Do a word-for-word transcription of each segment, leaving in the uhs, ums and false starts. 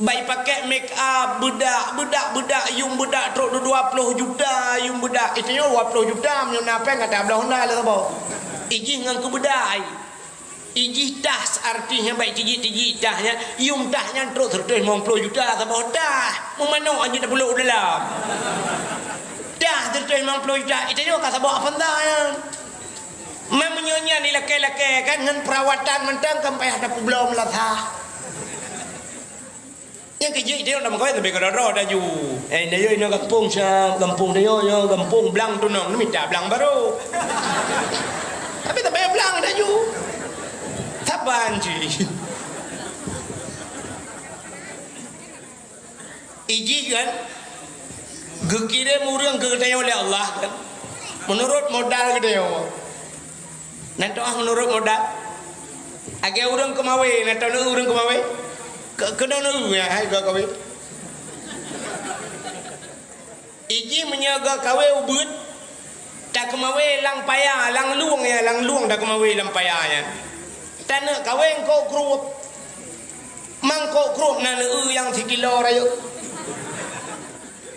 Bai pakai make up, beudak, beudak, beudak, yum beudak trok dua ploh juta, yum beudak. Itu nyoe dua ploh juta, meunyoe na péng ka tabloe Honda lé saboh. Ijih ngon keu beudak ai. Ijih tah, artinya bai tijik-tijik tah nyan, yum tah nyan trok seratus limong ploh juta saboh tah. Meumanok anjing tapeulo u dalam. Tah seratus limong ploh juta, itu nyoe ka saboh Avanza nyan. Meunyoe nyan ilakée-lakée kan ngon perawatan mantong kan payah tapubloe meulasah. Nyang keu jeuet idéh lam kawén leubeh keudroe-droe laju. Eh, dayeuh inoe gampông siap, gampông dayeuh nyoe gampông blang tunong, mita blang barô. Tapi tabée blang laju. Saban cit. Ijih kan geukirém ureuëng keu geutanyoe lé Allah kan. Meunurot modal geutanyoe. Nan toh meunurot modal. Lagée ureuëng keumawé, nan toh ureuëng keumawé. Ke-, keunoe neu ya hai geuh kawé. Ijih meunyoe geuh kawé ubeuet, takeumawé lam paya, lam lueng ya, lam lueng takeumawé lam paya nyan. Taneuk kawé eungkôt krueb. Mangkôt krueb na neu nyang sikilo rayeuk.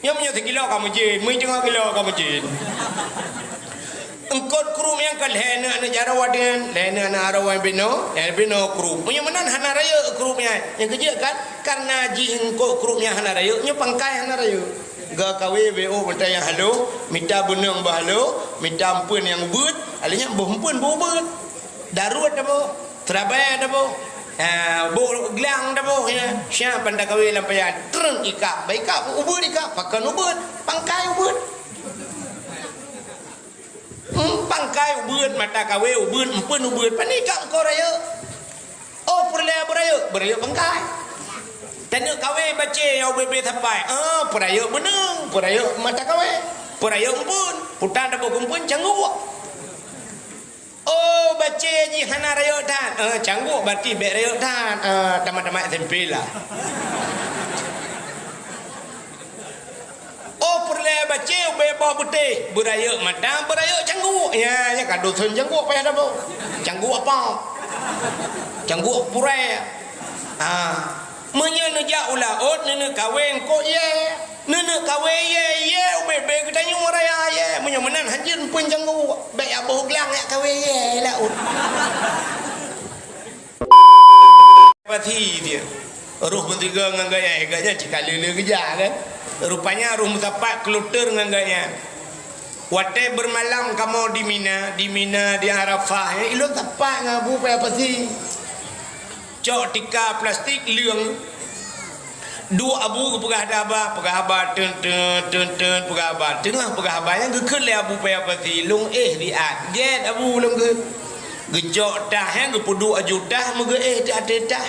Nyoe meunyoe sikilo ka meujén, meunyoe teungoh kilo ka meujén. Eungkôt krueb nyang ka lhée neu aneuk jaroe nyan, lhée neu aneuk jaroe binoe, eh, binoe krueb. Meunyoe meunan hana rayeuk krueb nyan. Nyang keujeuet kan, karena jih eungkôt krueb nyan hana rayeuk, nyoe pangkai hana rayeuk. Geuh kawé B O meutai nyang halo, mita beuneueng beuhalo, mita eumpeuen nyang ubeuet, alèh nyan boh eumpeuen boh ubeuet. Daruet taboh, seurabai taboh, ha, boh glang taboh, ya. Siap ban takawé lam paya, treun ikab, bak ikab ubeuet ikab, pakon ubeuet, pangkai ubeuet. Hmm, pangkai ubeuet, mata kawé ubeuet, eumpeuen ubeuet, pane ikab eungkôt rayeuk. Oh, peureulée beurayeuk, beurayeuk pangkai. Taneuk kawé bacé nyang ubé-bé sapai, ah, peurayeuk beuneueng, peurayeuk mata kawé, peurayeuk eumpeuen, puta taboh eumpeuen cangguek. Oh, bacé jih hana rayeuk that. Eh, cangguek berarti bék rayeuk that. Eh, tamat-tamat S M P lah. Oh, peureulée bacé ubé boh beutéh. Beurayeuk mata, beurayeuk cangguek. Ya, ya ka dosen cangguek payah taboh. Cangguek apa? Cangguek purée. Ah. Meunyoe neujak u laôt, neuneuk kawé eungkôt yée. Neuneuk kawé yée, yée ubé-bé geutanyoe raya yée. Meunyoe meunan hanjeuet eumpeuen cangguek, bék jak boh glang jak kawé yée laôt. Pasti dia. Roh meusigoe ngon geuh nyan, geuh nyan cit ka le-le geujak kan. Rupanya roh meusapat kloter ngon geuh nyan. Watée beumalam kamoe di Mina, di Mina, di Arafah, ya, ilôn sapat ngon Abu Paya Pasi. Cok tika plastik leueng. Duek Abu geupeugah haba, peugah haba, teun, teun, teun, teun, peugah haba. Teungoh peugah haba nyan geukheun lé Abu Paya Pasi, lôn éh riat. Gét Abu lôn geuh. Geucok tah nyan geupeuduek aju tah meugeuéh di ateueh tah.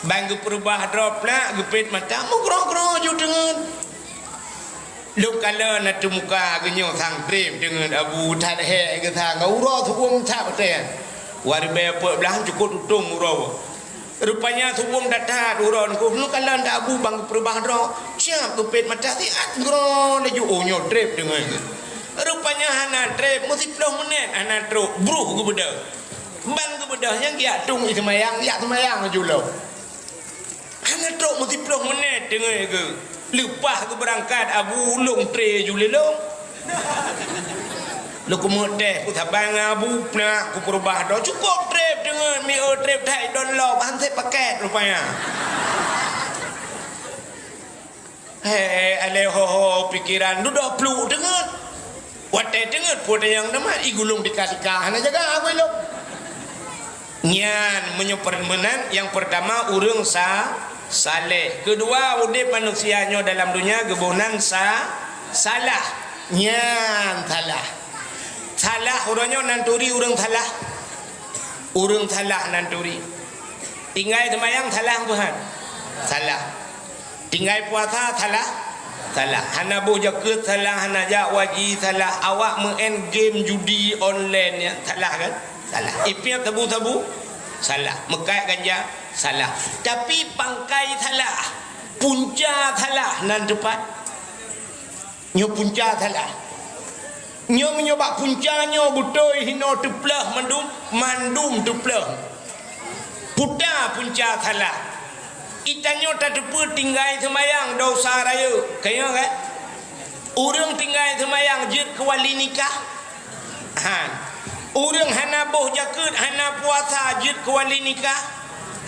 Ban geupeureubah droe plak, geupét mata, meugroe-groe ju teungeut. Lôn kalon na teumuka geuh nyoe sang treb deungon Abu that hék geuh sang uroe su'uem that watée nyan. Dua ribée peuet blaih cukôp tutong uroe. Rupanya su'uem that-that uroe nyan, lôn kalon that Abu ban geupeurubah droe, siab geupét mata siat groe laju, oh nyoe treb deungon. Rupanya hana treb, meusiplôh meunét hana trok, bruh geubeudôh. Ban geubeudôh nyan geujak tueng i seumayang, jak seumayang laju lom. Hana trok meusiplôh meunét teungoh geuh. Leupah geubeurangkat Abu lôn tré ju lé lôn. Lôn keumeuk teh peusaban ngon Abu, plak, kupeureubah droe. Cukôp treb teungoh, mi eu treb that idon lom, han sép paket rupanya. He, alèh ho-ho pikeran dudoe pluek teungeut. Watèe teungeut peue nyang teuma, i gulong tika-tika hana jaga aku ilong. Nyan meunyoe per-, meunan, nyang peurtama ureueng sa-, saleh. Keudua, udép manusia nyoe dalam donya geuboh nan sa-, salah. Nyan salah. Salah uroe nyoe nan turi ureueng salah. Ureueng salah nan turi. Tinggai seumayang salah buhan? Salah. Tinggai puasa salah? Salah. Hana boh jakeuet salah, hana jak waji salah, awak meu'en game judi online nyan salah kan? Salah. Ipiep sabu-sabu? Salah. Meukat ganja? Salah. Tapi pangkai salah, punca salah nan teupat. Nyoe punca salah. Nyoe meunyoe bak punca nyoe beutôi hinoe teupleuh mandum, mandum teupleuh. Puta punca salah. Geutanyoe tateupeue tinggai seumayang dosa rayeuk, ka nyoe kan? Ureuëng tinggai seumayang jeuet keu wali nikah? Han. Ureuëng hana boh jakeuet, hana puasa jeuet keu wali nikah?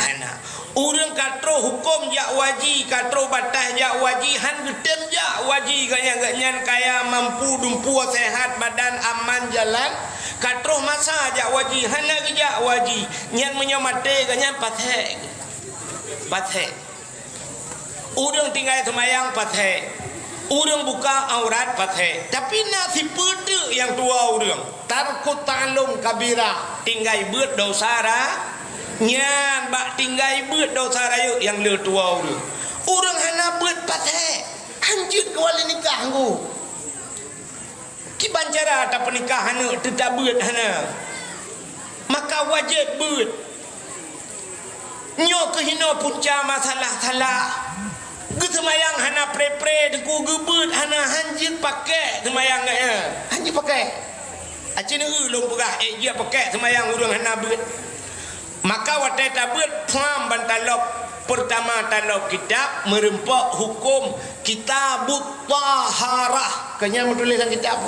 Hana. Ureuëng ka troh huköm jak u haji, ka troh bataih jak u haji, han geutem jak u haji, gobnyan, gobnyan kaya, mampu, dumpeue, sehat badan, aman jalan, ka troh masa jak u haji, hana geujak u haji, nyan meunyoe maté gobnyan pasék. Pasék. Ureuëng tinggai seumayang pasék. Ureuëng buka aurat pasék. Tapi na sipeue teuk nyang tuwoe ureuëng. Tarkut ta'allum kabira, tinggai beuet dosa ra-, nyan bak tinggai beuet dosa rayeuk nyang le tuwoe ureuëng. Ureuëng hana beuet pasék, han jeuet keu wali nikah nggu. Kiban cara tapeunikah aneuk teutabeuet hana, maka wajéb beuet. Nyoe keuh inoe punca masalah salah. Geuseumayang hana pre-pre, teungku, geubeuet hana, han jeuet pakék seumayang geuh nyan. Han jeuet pakék. Aci neueu lôn peugah, ék jeuet pakék seumayang ureuëng hana beuet. Maka watée tabeuet pham ban talop, peurtama talop kitab meureumpok huköm Kitabut Taharah. Keu nyan meutuléh lam kitab.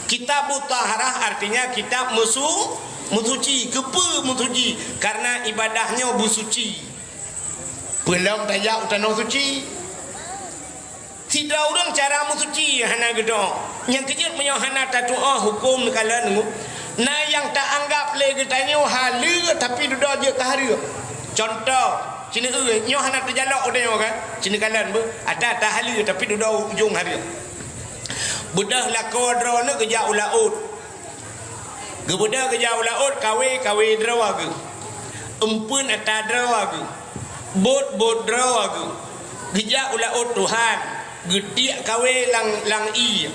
Kitabut Taharah artinya kitab meusu-, meusuci. Keupeue meusuci? Karena ibadah nyoe beusuci. Peulom tajak u tanoh suci. Sidroe ureuëng cara meusuci hana geudoe. Nyang keujeuet meunyoe hana tatuoh huköm neukalon ngu-, na nyang taanggap lé geutanyoe haleue tapi dudoe jeuet keu hareuem. Cuntoh, ci neueu, nyoe hana teujalok u tanyoe kan? Ci neukalon beuh, ata-ata haleue tapi dudoe ujong hareuem. Beudôh lakoe droeneuh geujak u laôt. Geubeudôh geujak u laôt, kawé-kawé droe geuh, eumpeuen ata droe geuh, bot-bot droe geuh. Geujak u laôt Tuhan, geutiek kawé lam, lam ié,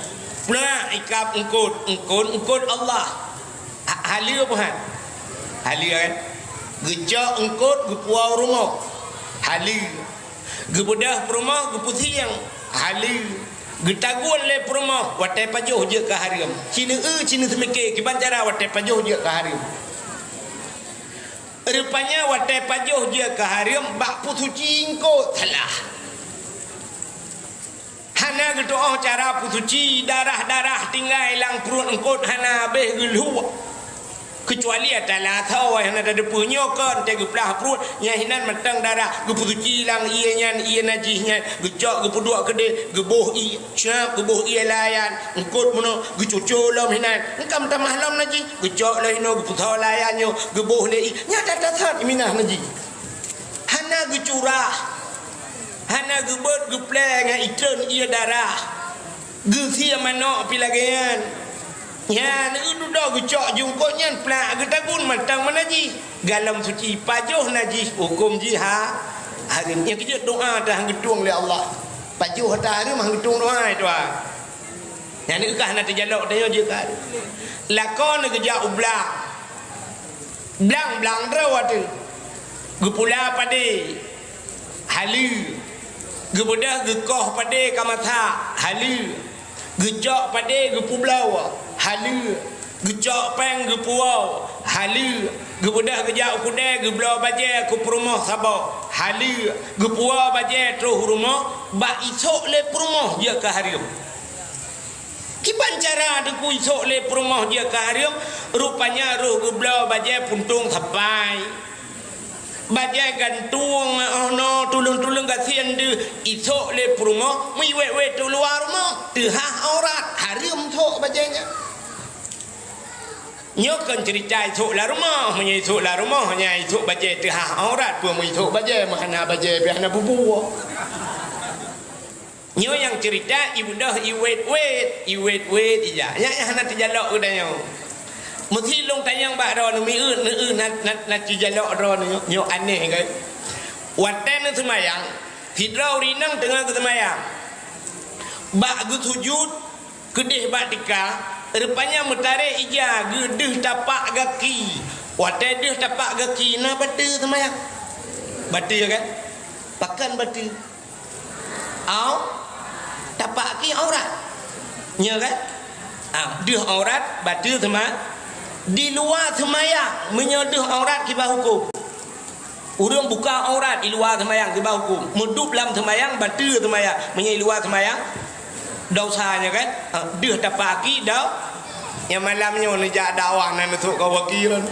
plak ikab eungkôt, eungkôt, eungkôt Allah. Ha-, haleue peue han? Haleue kan? Geucok eungkôt geupuwoe u rumoh, haleue. Geubeudôh peurumoh geupeusieng, haleue. Geutagun lé peurumoh watée pajoh jeuet keu hareuem. Ci neueu, ci neuseumiké kiban cara watée pajoh jeuet keu hareuem. Rupanya watée pajoh jeuet keu hareuem bak peusuci eungkôt salah. Hana geutuoh cara peusuci, darah-darah tinggai lam pruet eungkôt hana habéh geuluek. Keucuali ata lasoe hana tateupeue nyoe kon teuh geuplah pruet, nyan hinan mantong darah, geupeusuci lam ié nyan, ié najih nyan, geucok geupeuduek keudeh, geuboh ié, cab geuboh ié layan, eungkôt meunoe, geucuco lom hinan, eungkam tamah lom najih, geucok lom hinoe geupeusoe layan nyoe, geuboh lé ié, nyan that-that that minah najih. Hana geucurah, hana geubeuet geuplée ngon itreun ié darah. Geusie manok pih lagée nyan. Nyan, neududoe geucok jungkot nyan plak geutagun mantong meunajih. Galom suci pajoh najih huköm jih ha-, hareuem. Nyang keujeuet doá teuh han geutueng lé Allah. Pajoh ata hareuem han geutueng doá, ya Tuhan. Nyan neuh kah na teujalok tanyoe jeuet ka. Lakoe neuh geujak u blang. Blang-blang droe ateueh. Geupula padé. Haleue. Geubeudôh geukoh padé ka masak, haleue. Geucok padé geupeubloe, haleue. Geucok péng geupuwoe, haleue. Geubeudôh geujak u keudée geubloe bajée keu peurumoh saboh, haleue. Geupuwoe bajée troh u rumoh, bak isok lé peurumoh jeuet keu hareuem. Kiban cara teungku isok lé peurumoh jeuet keu hareuem, rupanya roh geubloe bajée puntông sapai. Bajée gantung, oh no, tuleueng-tuleueng gasien deuh, isok lé peurumoh, meuiwet-wet u luwa rumoh, teuhah aurat, hareuem sok bajée nyan. Nyoe kon ceurita isok lam rumoh, meunyoe isok lam rumoh, nyan isok bajée teuhah aurat, peue meuisok bajée, meuhana bajée, pih hana bubu. Nyoe nyang ceurita ibeudôh iwet-wet, iwet-wet ija. Nyan nyang hana teujalok keu tanyoe. Meusi lôn tanyong bak droeneuh, mieuet neueu na, na, na teujalok droeneuh nyoe, nyoe aneh kan? Watée neuseumayang, sidroe ureueng inong teungoh geuseumayang. Bak geusujut, keudeh bak tika, rupanya meutarek ija geuh deuh tapak gaki. Watée deuh tapak gaki, na bateue seumayang. Bateue kan? Pakon bateue? Au, tapak ki aurat. Nya kan? Ah, deuh aurat, bateue seuma-, di luwa seumayang, meunyoe deuh aurat kiban huköm. Ureuëng buka aurat i luwa seumayang, kiban huköm. Meudup lam seumayang, bateue seumayang. Meunyoe i luwa seumayang, desya nyoe kan? Ha, deuh tapaki dau. Nyang malam nyoe neujak dakwah na neusok kawaki lôn.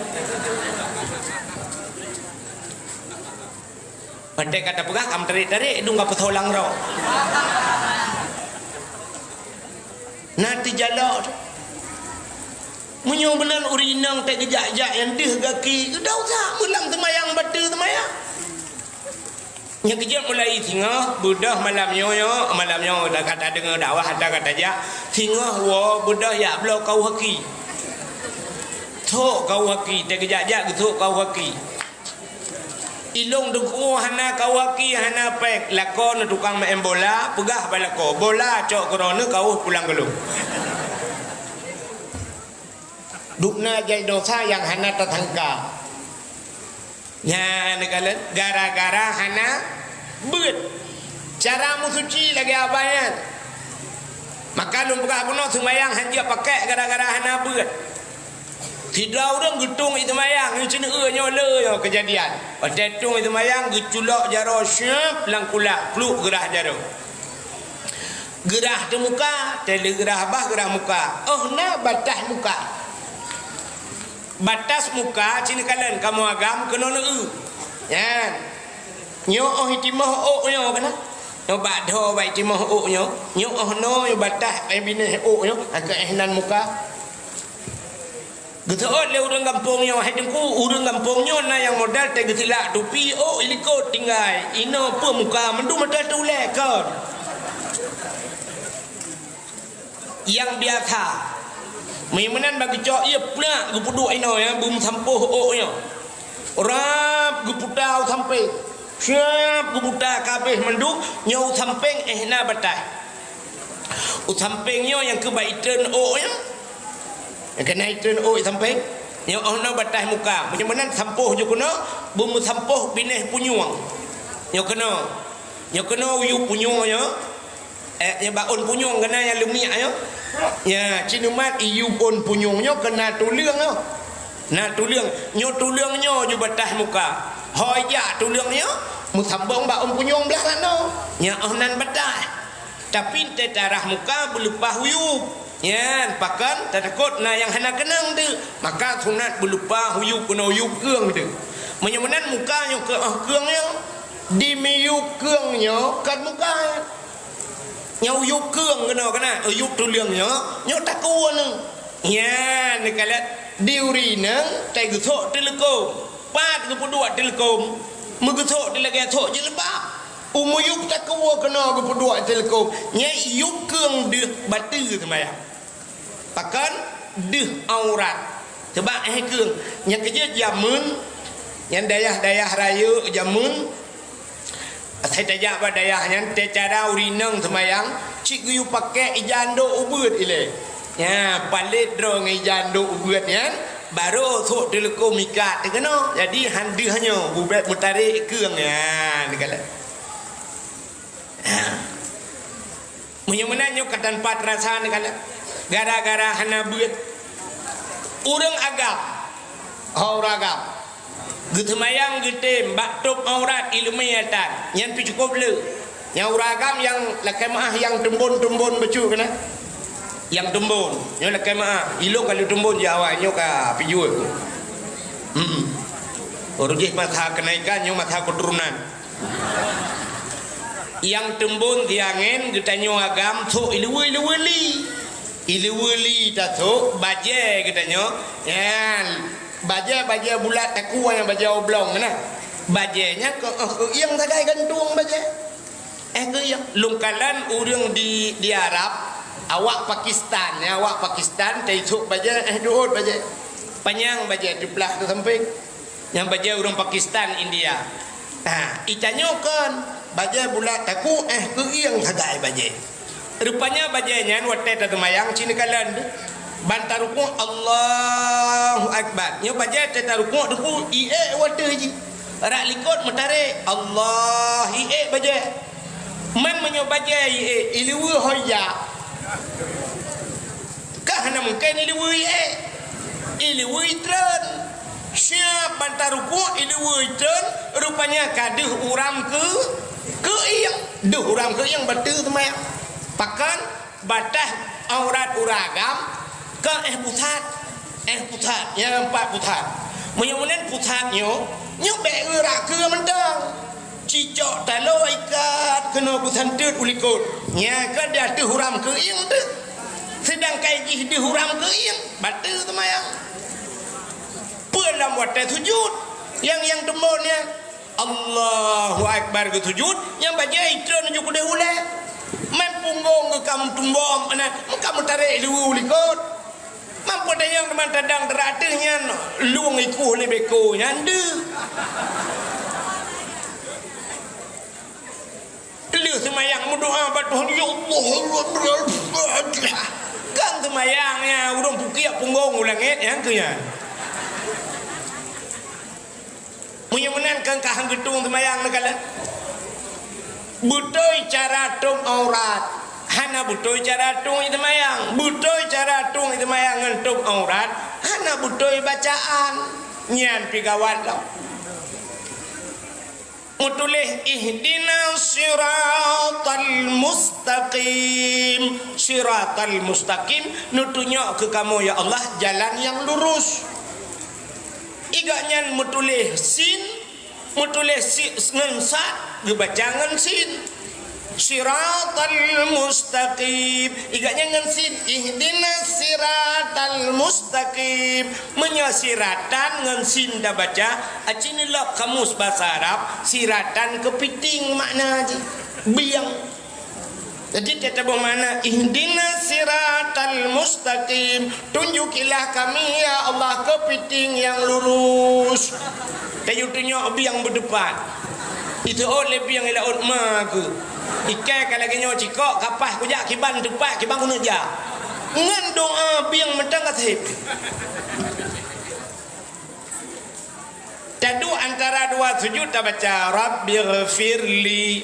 Watée ka tapeugah, ka meutarek-tarek, dum ka peusolang roh. Na teujalok. Meunyoe meunan ureuëng inong teugeujak-jak nyang deuh gaki, desya meulam seumayang, bateue seumayang. Nyang keujeuet mulai singoh, beudôh malam nyoe, nyoe, malam nyoe, ka tadeungoe dakwah, ka tajak, singoh woe, beudôh jak bloe kawaki. Sok kawaki, teugeujak-jak geusok kawaki. Ilong teungku hana kawaki, hana péng, lakoe ngon tukang maén bola, peugah bak lakoe, "Bola cok keudroe neuh, kawöh pulang keu lôn." Dubna jai desya nyang hana tasangka. Nyan neukalon gara-gara hana beuet. Cara meusuci lagée abah nyan. Maka lôn peugah bunoe seumayang hanjeuet pakék gara-gara hana beuet. Sidroe ureuëng geutueng i seumayang, ngon ceuneue nyoe le nyoe keujadian. Watée tueng i seumayang, geuculok jaroe syeup lam kulak, pluek geurah jaroe. Geurah teuh muka, teuh lheueh geurah bah geurah muka. Oh na batas muka. Batas muka, ci neukalon kamoe agam keunoe neueu. Nyan. Nyoe óh itimoh ôk nyoe keunoe. Nyoe bak dhoe bak itimoh ôk nyoe. Nyoe óh noe nyoe batas, eh, binéh ôk nyoe, ka éh nan muka. Geuseuôt lé ureuëng gampông nyoe, "Hai Teungku, ureuëng gampông nyoe na nyang modal teuh geusilak tupi, ôk ilikot tinggai, inoe peue muka mandum mata teu ulée kon." Nyang biasa. Meunyoe meunan bak geucok ié plak geupeuduek inoe, ya, beumeusampôh ôk nyoe. Rab geuputa u sampéng. Siab geuputa ka abéh mandum, nyoe u sampéng éh na batas. U sampéng nyoe nyang keuba itreun ôk nyoe. Nyang keuneuk itreun ôk i sampéng. Nyoe óh noe batas muka. Meunyoe meunan sampôh ju keunoe, beumeusampôh binéh punyueng. Nyoe keunoe. Nyoe keunoe u yup punyueng nyoe. Eh, nyang bak ôn punyueng keunan nyang leumiak nyoe. Nya, ci neumat i yup ôn punyueng nyoe keunan tuleueng nyoe. Na tuleueng. Nyoe tuleueng nyoe ju batas muka. Ho jak tuleueng nyoe, meusambong bak ôn punyueng blaih lanoe. Nya óh nan batas. Tapi teutarah muka beuleupah u yup. Nyan, pakon tatakot na nyang hana keunong teuk. Maka sunat beuleupah u yup keunoe u yup keueng teuk. Meunyoe meunan muka nyoe keu óh keueng nyoe, di miyup keueng nyoe kon muka. Nyoe u yup keueng keunoe keunan, u yup tuleueng nyoe, nyoe takue neuh. Nyan, neukalon di uri neuh, tai geusok teuleukom. Pat geupeuduek teuleukom, meugeusok teulagée sok jilbab. U miyup takue keunoe geupeuduek teuleukom. Nyan yup keueng deuh bateue seumayang. Pakon deuh aurat. Sabab éh keueng. Nyang keujeuet jameun, nyang dayah-dayah rayeuk jameun, asai tajak bak dayah nyan, teuh cara ureuëng inong seumayang, cit geuyue pakék ija ndok ubeuet ilée. Nya, palét droe ngon ija ndok ubeuet nyan, barô sok teuleukom ikat teuk keunoe. Jadi, han deuh nyoe, bubet meutarek keueng nyan, neukalon. Meunyoe meunan nyoe ka tan pat rasa neukalon, gara-gara hana beuet. Ureuëng agam, ho ureuëng agam, geuseumayang geutem bak tôb aurat ileumé atan, nyan pih cukôp le. Nyang ureuëng agam nyang lakée meuáh nyang teumbon-teumbon bacut keunan. Nyang teumbon, nyoe lakée meuáh, ilong ka lheueh teumbon di awai nyoe ka pijuet. Hmm. Ureuëng jih masa keunaikan, nyoe masa keuturonan. Nyang teumbon siangén geutanyoe agam sok ileue-ileue li. Ileue li tasok, bajée geutanyoe, nyan, bajée-bajée bulat takue nyang bajée oblong na. Bajée nyan keu, eh, keu ieng sagai gantueng bajée. Eh, keu ieng. Lôn kalon ureuëng di, di Arab, awak Pakistan, ya, awak Pakistan, tai sok bajée, eh, duôt bajée. Panyang bajée, teuplah keu sampéng. Nyang bajée ureuëng Pakistan, India. Ha, itanyoe kon, bajée bulat takue, eh, keu ieng sagai bajée. Rupanya bajée nyan watée taseumayang ci neukalon. Ban tarukuk, Allahu Akbar. Nyoe bajée teuh tarukuk, teungku, iék watée jih. Rak likot meutarek, Allah, iék bajée. Man meunyoe bajée iék, ileue ho ijak. Ka hana mungken ileue iék. Ileue itreun. Siap ban tarukuk, i dua itreun, rupanya ka deuh uram keu, keuieng. Deuh uram keuieng bateue seumayang. Pakon? Bataih aurat ureueng agam ka éh pusat. Éh pusat, nyang empat pusat. Meunyoe meunan pusat nyoe, nyoe bék geura keue mantong. Cicok taloe ikat keunoe beusanteuet u likot. Nyan ka deuh uram keuieng teuh. Seudangkan jih deuh uram keuieng, bateue seumayang. Peue lam watée sujut? Nyang, nyang teumbon nyan. Allahu Akbar geusujut, nyang bajée itreun ju keudeh ulée. Man punggong geuh ka meutumbom, na, ka meutarek luweue u likot. Man peue tanyong teuma tadang teurateuh nyan, lueng ikueh lé beko nyan deuh. Lheueh seumayang meudoa bak Tuhan, "Ya Allah, Allah, Allah, Allah." Kan seumayang nyan, ureueng pukiak punggong u langét nyan keu nyan. Meunyoe meunan kan ka han geutueng seumayang neukalon. Beutôi cara tueng aurat. Hana beutôi cara tueng seumayang. Beutôi cara tueng seumayang ngon tueng aurat. Hana beutôi bacaan. Nyan pi gawat lom. Meutuléh, "Ihdinas siratal mustaqim." Siratal mustaqim, neutunyok keu kamoe, ya Allah, jalan nyang lurus. I gobnyan meutuléh sin, meutuléh si-, ngon sad, geubaca ngon sin. Siratal mustaqim. I gobnyan ngon sin. Ihdinas siratal mustaqim. Meunyoe siratan ngon sin tabaca, aci neulok kamus basa Arab, siratan keupiting makna jih. Bieng. Jadi, teutabong makna, "Ihdinas siratal mustaqim." Tunjukilah kami, ya Allah, keupiting nyang lurus. Tayue tunyok bieng beuteupat. Iteuôt lé bieng i laôt ma keuh. Ikai ka lagée nyoe cikok, kapah kujak kiban teupat, kiban keuneuk jak. Ngon doa bieng mantong ka sép. Taduek antara dua sujud tabaca, "Rabbighfirli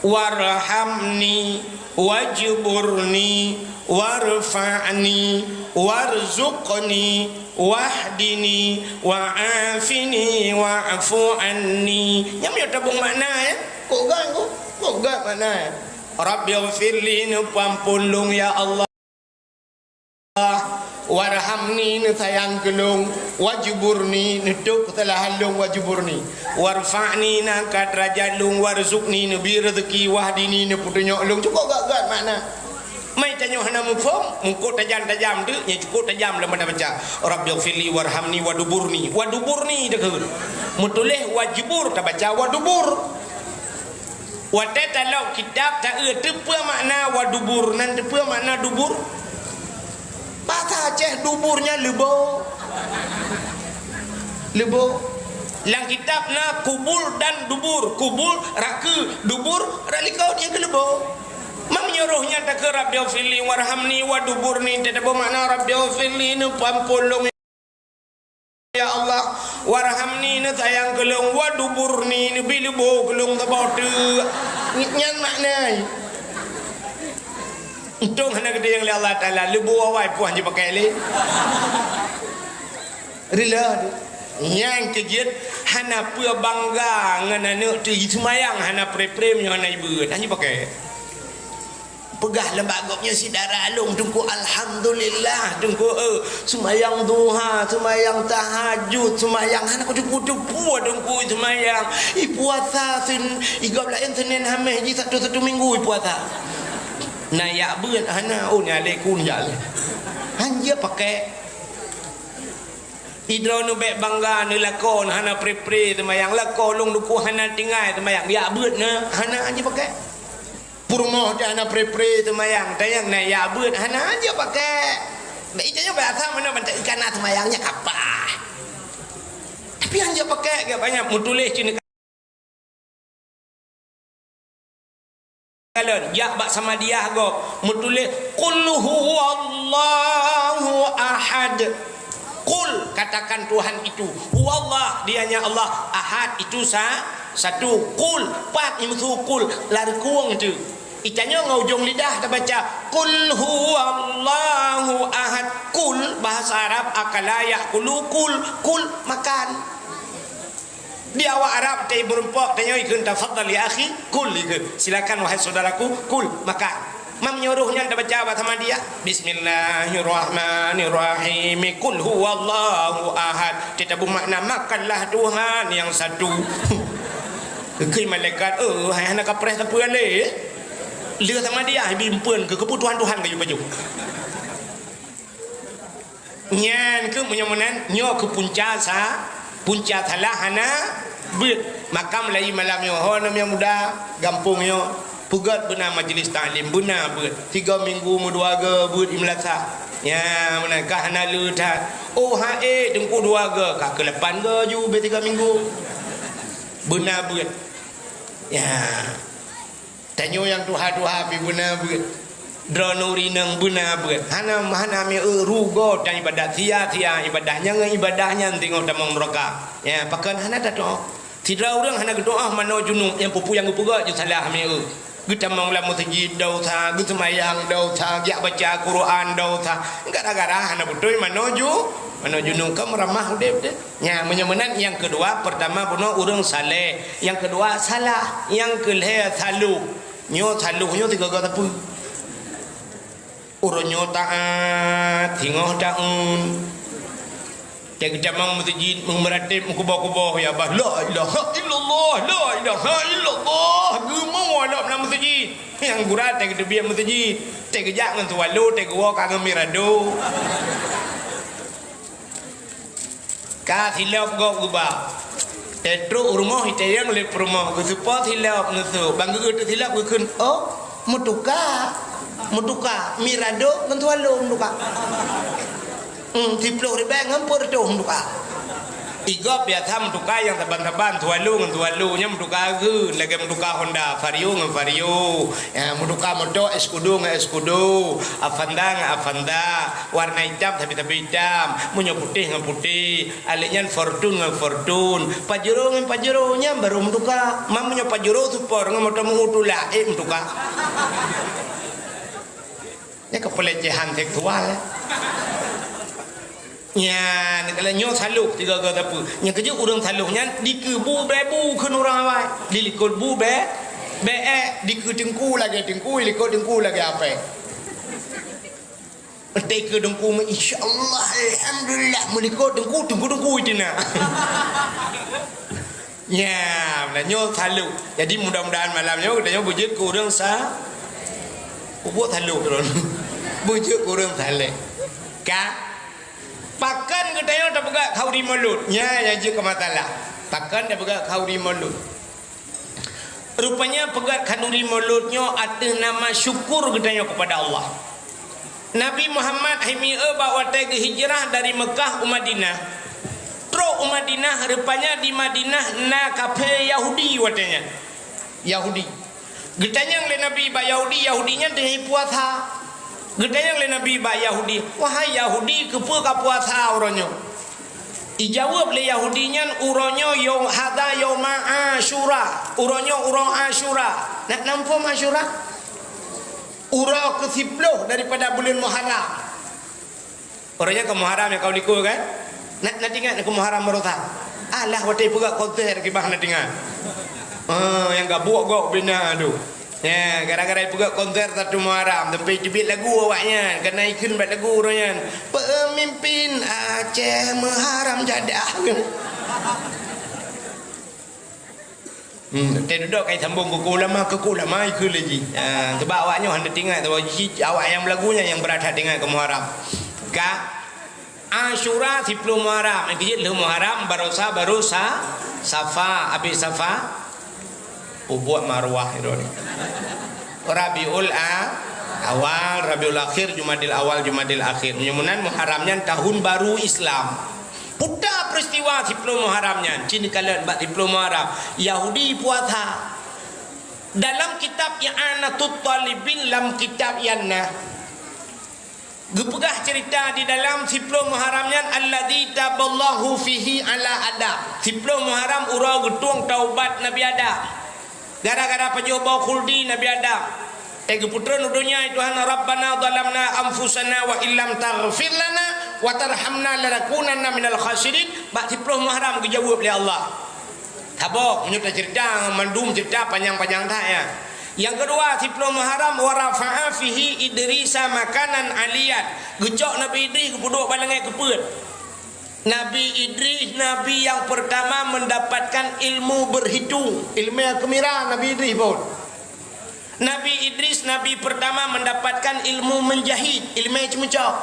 warhamni wajburni warfa'ni warzuqni wahdini wa'afini wa'fu anni." Nyan meunyoe tabong makna, ya. Kok gan, kok, kok gan makna, ya. "Rabbighfirli," neupeuampôn lôn, ya Allah. "Warhamni," neusayang keu lôn, "wajburni," neutôb keusalahan lôn, "wajburni, warfa'ni," neuangkat deurajat lôn, "warzuqni," neubri reuzeuki, "wahdini," neupeutunyok lôn. Cukôp gét-gét makna. Mai tanyoe hana muphom, meuko tajam-tajam teuk, nyan cukôp tajam lom banda baca, "Rabbighfirli warhamni waduburni." Waduburni takheun. Meutuléh wajbur, tabaca wadubur. Watée talok kitab, taeu teupeue makna wadubur, nan teupeue makna dubur? Basa Aceh dubur nyan leubo. Leubo. Lam kitab na kubul dan dubur. Kubul rakeu, dubur ralik kot nyang keu leubo. Meunyoe roh nyan takheun, "Rabbighfirli warhamni waduburni," teutabong makna, "Rabbighfirli," neupeuampôn lôn. "Ya Allah, warhamni," neusayang keu lôn, "waduburni," neubri leubo keu lôn saboh teuk. Nyan makna. Untông hana geutanyong lé Allah Taala, leubo awai puih jipakai lé. Rila tu. Nyang keujeuet hana peue bangga ngon aneuk teu jiseumayang hana pre-pre meunyoe hana ibeuet, hana jipakai. Peugah lam bak gobnyan, "Syedara lôn, Teungku, alhamdulillah, Teungku, eh, seumayang duha, seumayang tahajud, seumayang hana kuteupeu-teupeu, Teungku, seumayang. Ipuasa sen-, i gob laén Senin Haméh jih satu-satu minggu ipuasa." Na jak beuet hana, oh, nyan lé kun jak lé. Hanjeuet pakai. Idroeneuh bék bangga neulakoe hana pre-pre seumayang, lakoe lôn Teungku hana tinggai seumayang, jak beuet na, hana hanjeuet pakai. Peurumoh teuh hana pre-pre seumayang, tanyong na jak beuet, hana hanjeuet pakai. Bèk itanyoe bèk asai meunan bantai ikan na seumayang nyan kapah. Tapi hanjeuet pakai geuh banyak meutuléh cit kalon, jak bak Samadiyah gob, meutuléh, "Qul huwallahu ahad." Qul, katakan Tuhan itu, huwallah, dianya Allah, ahad, itu sa-, satu. Qul, pat, imeusu qul, lam reukong tu. Itanyoe ngon ujong lidah tabaca, "Qul huwallahu ahad." Kul, bahasa Arab, akala ya'kulu, kul, kul, makan. Di awak Arab, teuh beureumpok, tanyoe ikheun, "Tafadhal ya akhi, kul," ikheun. "Silakan, wahai saudaraku, kul, makan." Mam nyuruh nyan tabaca bak Samadiyah, "Bismillahirrahmanirrahim, qul huwallahu ahad." Teuh tabeumakna, "Makanlah Tuhan yang satu." Keu malaikat, "Eh, hai hana kapreh sapeue lé." Lheueh Samadiyah, bimpeuen keu keupeue Tuhan-Tuhan keu pajoh. Nyan keuh meunyoe meunan, nyoe keuh punca sa-, punca salah hana beuet. Maka mulai malam nyoe, ho aneuk muda gampông nyoe, peugöt beuna majlis taklim, beuna beuet. Tiga minggu meudua go beuet i meulasah. Nya, meunan ka hana le that. Oh, ha, eh, teungku dua go, ka keu lapan go ju beu tiga minggu. Beuna beuet. Ya. Tanyoe nyang tuha-tuha pih beuna beuet. Droeneuh ureueng inong beuna beuet. Hana, hana meu rugoe tan ibadat, sia-sia ibadat. Nyang ibadat nyan teungoh tamong nuraka. Ya, pakon hana tatu'oh. Sidroe ureueng hana geutu'oh manoe junub, nyang peue-peue nyang geupeugah jeuet salah meu. Geutamong lam meuseujid dosa, geuseumayang dosa, geujak baca Quran dosa. Gara-gara hana beutôi manoe ju-, manoe junub, ka meuramah udeb teuh. Nya, meunyoe meunan, nyang keudua, peurtama bunoe ureueng saleh, nyang keudua salah, nyang keulhèe saloh. Nyoe saloh nyoe sigoe-goe sapeue? Uroe nyoe taat, singoh taun. Teuh geutamong meuseujid, meuratéb, meukuboh-kuboh, ya bah, "La ilaha illallah, la ilaha illallah." Geumoe lom lam meuseujid. Nyang gura teuh geuteubiet meuseujid. Teuh geujak ngon swallow, teuh geuwoe ka ngon mirado. Ka silop gob geuba. Teutrok u rumoh, itayong lé peurumoh, geuseupôt silop neusok. Ban geueu teusilop geukheun, "Oh, meutuka. Meutuka. Mirado ngon swallow meutuka. Hmm, siploh ribèe ngon peuet reutôh meutuka." Igob biasa meutuka nyang saban-saban, swallow ngon swallow. Nyan meutuka geukheun, lagèe meutuka Honda, Vario ngon Vario. Ya, meutuka moto, Escudo ngon Escudo, Avanza ngon Avanza, warna itam sabe-sabe itam, meunyoe putéh ngon putéh, alèh nyan Fortuner ngon Fortuner, Pajero ngon Pajero, nyan barô meutuka. Mam meunyoe Pajero Sport ngon moto meu tulak, ék meutuka. Nyan keu pelecehan seksual, ya. Nyan, kalau nyoe saloh, tiga-tiga sapeue. Nyang keujeuet ureueng saloh nyan dikeue bu bèe bu kheun ureueng awai. Dilikot bu bèe, bèe, dikeue teungku lagèe teungku, dilikot teungku lagèe apèe. Teuh keu teungku, "Insya Allah, alhamdulillah," meulikot teungku, teungku-teungku itu na. Nya, nah, nyoe saloh. Jadi, mudah-mudahan malam nyoe geutanyoe beujeuet keu ureueng sa-, peubuet saloh droen. Beujeuet keu ureueng saleh. Ka? Pakon geutanyoe tapeugah khanuri mulod? Nya, nyang jeuet keu masalah. Pakon tapeugah khanuri mulod? Rupanya peugah khanuri mulod nyoe ateueh nama syukur geutanyoe kepada Allah. Nabi Muhammad hai mieu bak watèe geuhijrah dari Meukah u Madinah. Trok u Madinah, rupanya di Madinah na kafé Yahudi watèe nyan. Yahudi. Geutanyong lé Nabi bak Yahudi, Yahudi nyan teungoh puasa. Geutanyong lé Nabi bak Yahudi, "Wahai Yahudi, keupeue kapuasa uroe nyoe?" Ijaweueb lé Yahudi nyan, "Uroe nyoe yom, hadza yoma Asyura." Uroe nyoe uroe Asyura. Na, na muphom Asyura? Uroe keusiploh daripada buleuen Muharram. Uroe nyan ka Muharram nyang ka likot kan? Na, na teuingat keu Muharram baroesa? Alah, watèe peugah konser kiban na teuingat. Ah, nyang ka buet gob bina tu. Ya, gara-gara ipeugah konser satu Muharram, sampai teubiet lagu awak nyan, ka na ikheun bak lagu uroe nyan. Peumimpin Aceh meuharam jadah. Hmm, teuh dudoe ka isambong keu ulama, keu ulama ikheun lé jih. Ha, sebab awak nyoe hana teuingat, sebab jih awak nyang meulagu nyan nyang brat that teuingat keu Muharram. Ka Asyura siploh Muharram, nyang keujeuet lheueh Muharram, baroesa, baroesa, Safa, abéh Safa, peubuet maruah droe. Rabiul A-, Awal, Rabiul Akhir, Jumadil Awal, Jumadil Akhir. Meunyoe meunan Muharram nyan tahun baru Islam. Peue ta peristiwa siploh Muharram nyan, ci neukalon bak siploh Muharram, Yahudi puasa. Dalam kitab I'anatut Talibin, lam kitab nyan na geupeugah ceurita di dalam siploh Muharram nyan, "Alladzi taballahu fihi ala Adam." Siploh Muharram uroe geutueng taubat Nabi Adam. Gara-gara pajoh boh khuldi Nabi Adam. Eh, geupeutrön u donya, "Tuhan, Rabbana zalamna anfusana wa illam taghfir lana wa tarhamna lanakunanna minal khasirin." Bak siplôh Muharram geujaweueb lé Allah. Saboh, meunyoe taceurita, mandum ceurita panyang-panyang that, ya. Nyang keudua, siplôh Muharram, "Wa rafa'a fihi Idrisa makanan aliyan." Geucok Nabi Idris geupeuduek bak langét keupeuet. Nabi Idris, nabi nyang peurtama mendapatkan ilmu berhitung. Ileumèe keumira Nabi Idris phôn. Nabi Idris, nabi peurtama mendapatkan ilmu menjahit, ileumèe ceumeucok.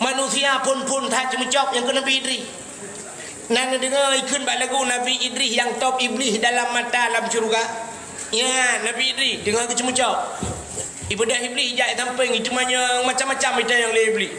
Manusia phôn-phôn that ceumeucok nyang keu Nabi Idris. Na neudeungoe ikheun bak lagu, "Nabi Idris nyang top Iblih dalam mata lam syeuruga." Nyan, Nabi Idris, deungoe geuceumeucok. Ibeudôh Iblih jak i sampéng, iteumanyong macam-macam itanyong lé Iblih.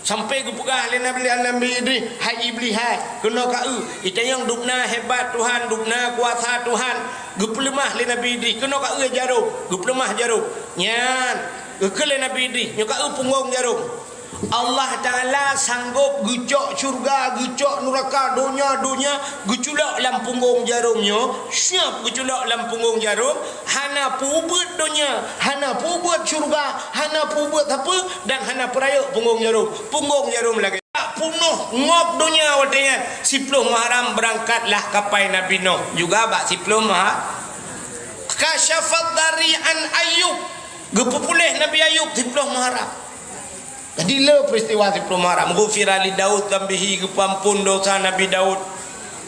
Sampai geupeugah lé Nabi, Nabi Idris, "Hai Iblih hai, keunoe ka eu, itanyong dubna hebat Tuhan, dubna kuasa Tuhan." Geupeuleumah lé Nabi Idris, "Keunoe ka eu jaroe," geupeuleumah jaroe. Nyan, geukheun lé Nabi Idris, "Nyoe ka eu punggong jaroe." Allah Taala sanggob geucok syeuruga, geucok nuraka, donya, donya, geuculok lam punggong jaroe nyoe, siap geuculok lam punggong jaroe, hana peubeuet donya, hana peubeuet syeuruga, hana peubeuet sapeue, dan hana peurayeuk punggong jaroe. Punggong jaroe lagèe punoh ngop donya watèe nyan. Siplôh Muharram beurangkatlah kapai Nabi Nuh, juga bak siplôh Muharram. Kasyafad dari an Ayub, geupeupuléh Nabi Ayub siplôh Muharram. Jadi le peristiwa siplôh Muharram. Ghufira li Daud dzambihi, geupeuampôn dosa Nabi Daud.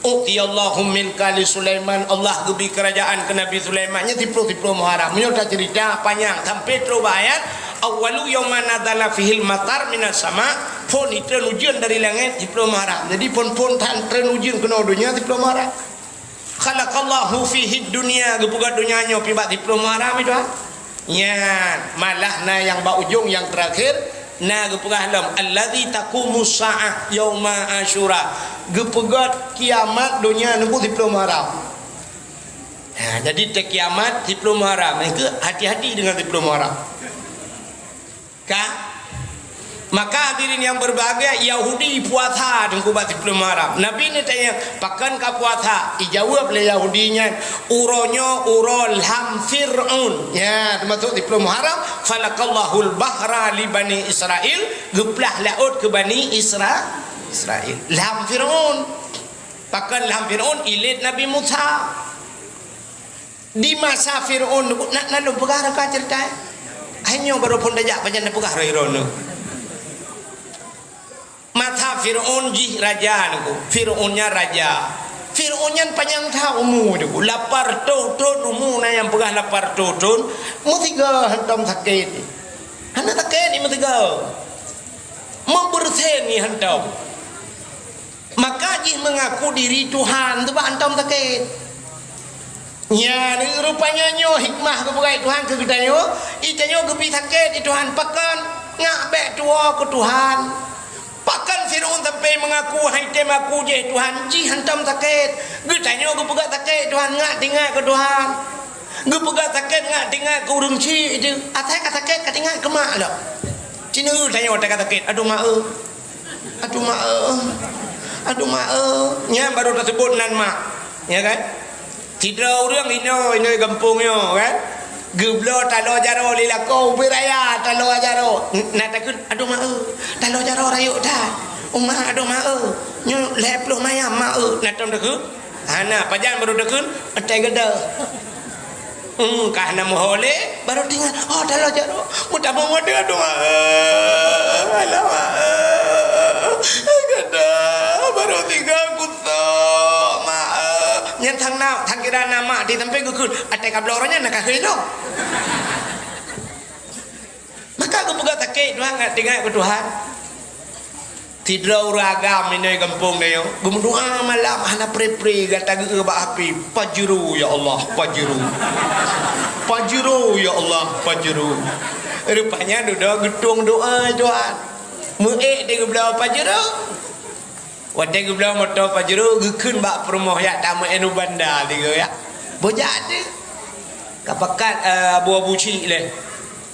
U'tiyallahu milka li Sulaiman, Allah geubri keurajaan keu Nabi Sulaiman. Nyan siplôh, siplôh Muharram. Meunyoe taceurita panyang sampai trôk bak ayat, "Awwalu yauma nazala fihil matar minas sama." Phôn itreun ujeuen dari langét siplôh Muharram. Jadi phôn-phôn tan treun ujeuen keunoe donya siplôh Muharram. "Khalaqallahu fihid dunya," geupeugah donya nyoe pih bak siplôh Muharram itu, ha. Nyan, malah na nyang bak ujong nyang teurakhir, na geupeugah lom, "Allazi taqumus sa'ah yauma Asyura." Geupeugah kiamat donya nunggu siplôh Muharram. Ha, jadi teukiamat siplôh Muharram. Nyang keu hati-hati deungon siplôh Muharram. Ka? Maka hadirin yang berbahagia, Yahudi puasa teungku bak siplôh Muharram. Nabi neutanyong, "Pakon ka puasa?" Ijaweueb lé Yahudi nyan, "Uroe nyoe uroe lham Fir'aun." Ya, teumasuk siplôh Muharram, "Falaqallahul bahra li Bani Israil," geuplah laôt keu Bani Isra-, Israil. Lham Fir'aun. Pakon lham Fir'aun? Ilét Nabi Musa. Di masa Fir'aun, na, na lôn peugah raka ceurita, eh? Hai nyoe barô phon tajak, pajan na peugah roh Fir'aun tu. Masa Fir'aun jih raja tu. Fir'aun nyan raja. Fir'aun nyan panyang that umu tu. Lapan reutôh thon umu, na nyang peugah lapan reutôh thon. Meusigoe hantom sakét. Hana sakét, meusigoe. Meubeureusen hantom. Maka jih meungaku diri Tuhan, teuba hantom sakét. Nyan, rupanya nyoe hikmah geupeugah Tuhan keu geutanyoe, geutanyoe geubri sakét di Tuhan. Pakon? Ngak bèk tuwoe keu Tuhan. Pakon Fir'aun sampai meungaku, hai tem aku jih Tuhan, jih hantom sakét. Geutanyoe geupeugah sakét Tuhan, ngak tinggai keu Tuhan. Geupeugah sakét ngak tinggai keu ureueng chik jih. Asai ka sakét ka tinggai keu mak lom. Cina tanyoe ka sakét, "Aduh mak eu." Aduh mak eu. Aduh mak eu. Nyan baru taseubut nan mak. Ya kan? Sidroe ureueng inoe, inoe gampông nyoe kan. Geubloe taloe jaroe lé lakoe ubit raya taloe jaroe. N-, na takheun, "Aduh mak eu. Taloe jaroe rayeuk that. Uma aduh mak eu. Nyoe lhèe ploh mayam mak eu." Na tom takheun? Hana, pajan baru takheun? Atai gada. Hmm, ka hana meuho lé, baru teuingat, "Oh, taloe jaroe." Meutamong watèe, "Aduh, mak, eh, alah, mak, eh, gada, baru tinggai kutok, mak, eh." Nyan sang na, sang kira na mak di sampéng geukheun, atai ka bloe uroe nyan na ka kheun lom. Maka geupeugah sakét, Tuhan, ngat tinggai keu Tuhan. Sidroe ureueng agam inoe gampông nyoe, geumeudoa malam hana pre-pre, gata geu bak api, "Pajero, ya Allah, pajero. Pajero, ya Allah, pajero." Rupanya dudoe geutueng doa, Tuhan. Meuék di geubloe pajero. Watèe geubloe moto pajero, geukheun bak peurumoh, "Yak tameu'en u banda tiga, yak." Bujak tu. Ka pakat, eh, abu-abu chik lé.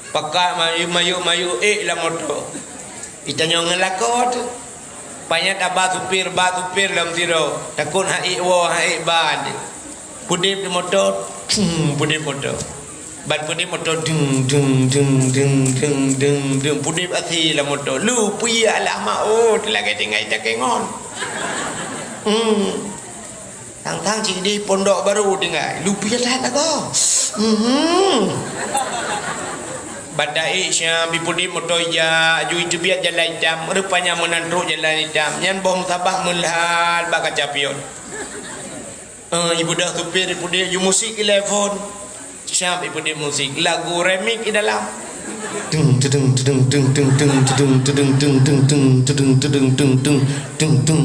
Pakat mayup-mayup ék lam moto. Itanyong ngon lakoe tu. Panyang taba supir, ba supir lam sidroe. Takot han ék woe, han ék ba tu. Peudép di moto, hmm, peudép moto. Ban peudeueng moto, deng, deng, deng. Peudeueng asai lam moto. Lu puyah lah mak, oh, teulagèe tinggai takèe ngon. Hmm. Tang-tang cit di pondok baru tinggai. Lu puyah that lagoe. Mhm. Ban daék siang, bi peudeueng moto ija, aju iteubiet jalan itam, rupanya meunan trok jalan itam. Nyan boh musabah meulhat bak kaca pion. Eh, ibeudôh supir, ipeudeueng ju musik i lhèe phôn. Siap ipeudeueng musik, lagu remix i dalam. Teng, tedeng, tedeng, teng, teng, teng, tedeng, tedeng, teng, teng, tedeng, tedeng, teng, teng, teng, teng. Teng, teng,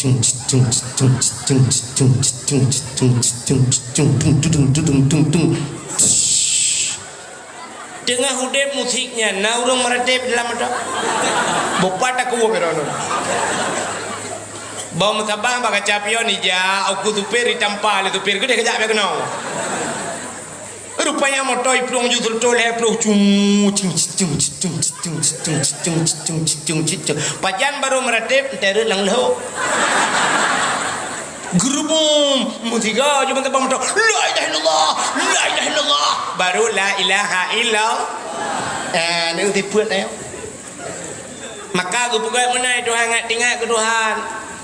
teng. Teungoh udép musik nyan, na ureueng meuratéb dalam moto. Boh pat takue droeneuh. Boh musabah bak kaca pion ija, uku supir itampa lé supir, geudeh geujak bak keunoe. Rupanya moto iplueng ju seuleutoe lhèe ploh, cung, cung, cung. Pajan barô meuratéb, enteuk rhot lam lhok. Geurubum, meusigoe ju mantong moto. La ilaha illallah, la ilaha illallah. Baru la ilaha illallah. Eh, ni tipeue ayo. Maka geupeugah meunan Tuhan, ngat teuingat keu Tuhan.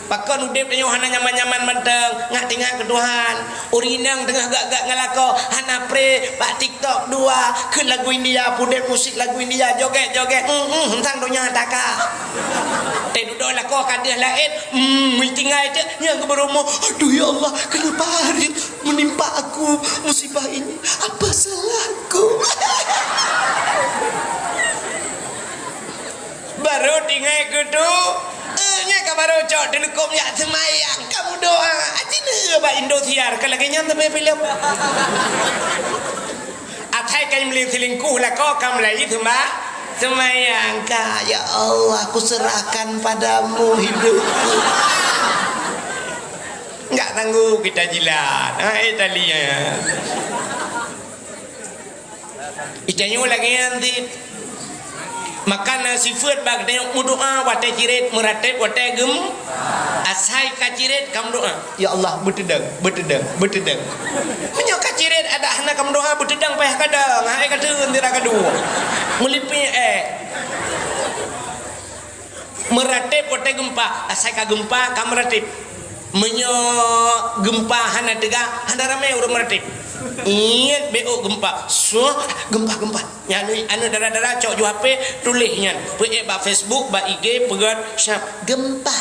Pakon udép tanyoe hana nyaman-nyaman mantong, ngat teuingat keu Tuhan. Ureueng inong teungoh gak-gak ngon lakoe, hana pré bak TikTok dua, kheun lagu India, pudép musik lagu India, jogét-jogét, hmm, hmm, teuntang donya taka. Teududoe lakoe ka deuh laén, hmm, meutinggai teuk, nyang geubeureumoh, "Aduh, ya Allah, kenapa hari menimpa aku musibah ini? Apa salahku?" Barô tinggai keu tu, eh, nyan ka barô cok teuleukom jak seumayang, ka meudoa. Aci neue bak Indosiar, ka lagèe nyan teumé filem. Asai ka meuleueng selingkuh lakoe ka meulai seuma-, seumayang ka, "Ya Allah, kuserahkan padamu hidupku." Enggak sanggup kita jilat. Ha, eh, tali, ya. Itanyoe lagèe nyan cit. Maka na sifeuet bak tanyoe meudoa watèe cirét, meuratéb watèe geum-, asai ka cirét ka meudoa. "Ya Allah, beuteudong, beuteudong, beuteudong." Meunyoe ka cirét adak hana ka meudoa, beuteudong payah kadang, hai ka teun tira ka dua. Meulipèe, eh. Meuratéb watèe geumpa, asai ka geumpa, ka meuratéb. Meunyoe geumpa hana teuga, hana ramé ureueng meuratéb. Ingat beuôt geumpa, suah, geumpa, geumpa. Nyan aneuk dara-dara cok ju H P, tuléh nyan. Peuék bak Facebook, bak I G, peugöt, siap, geumpa.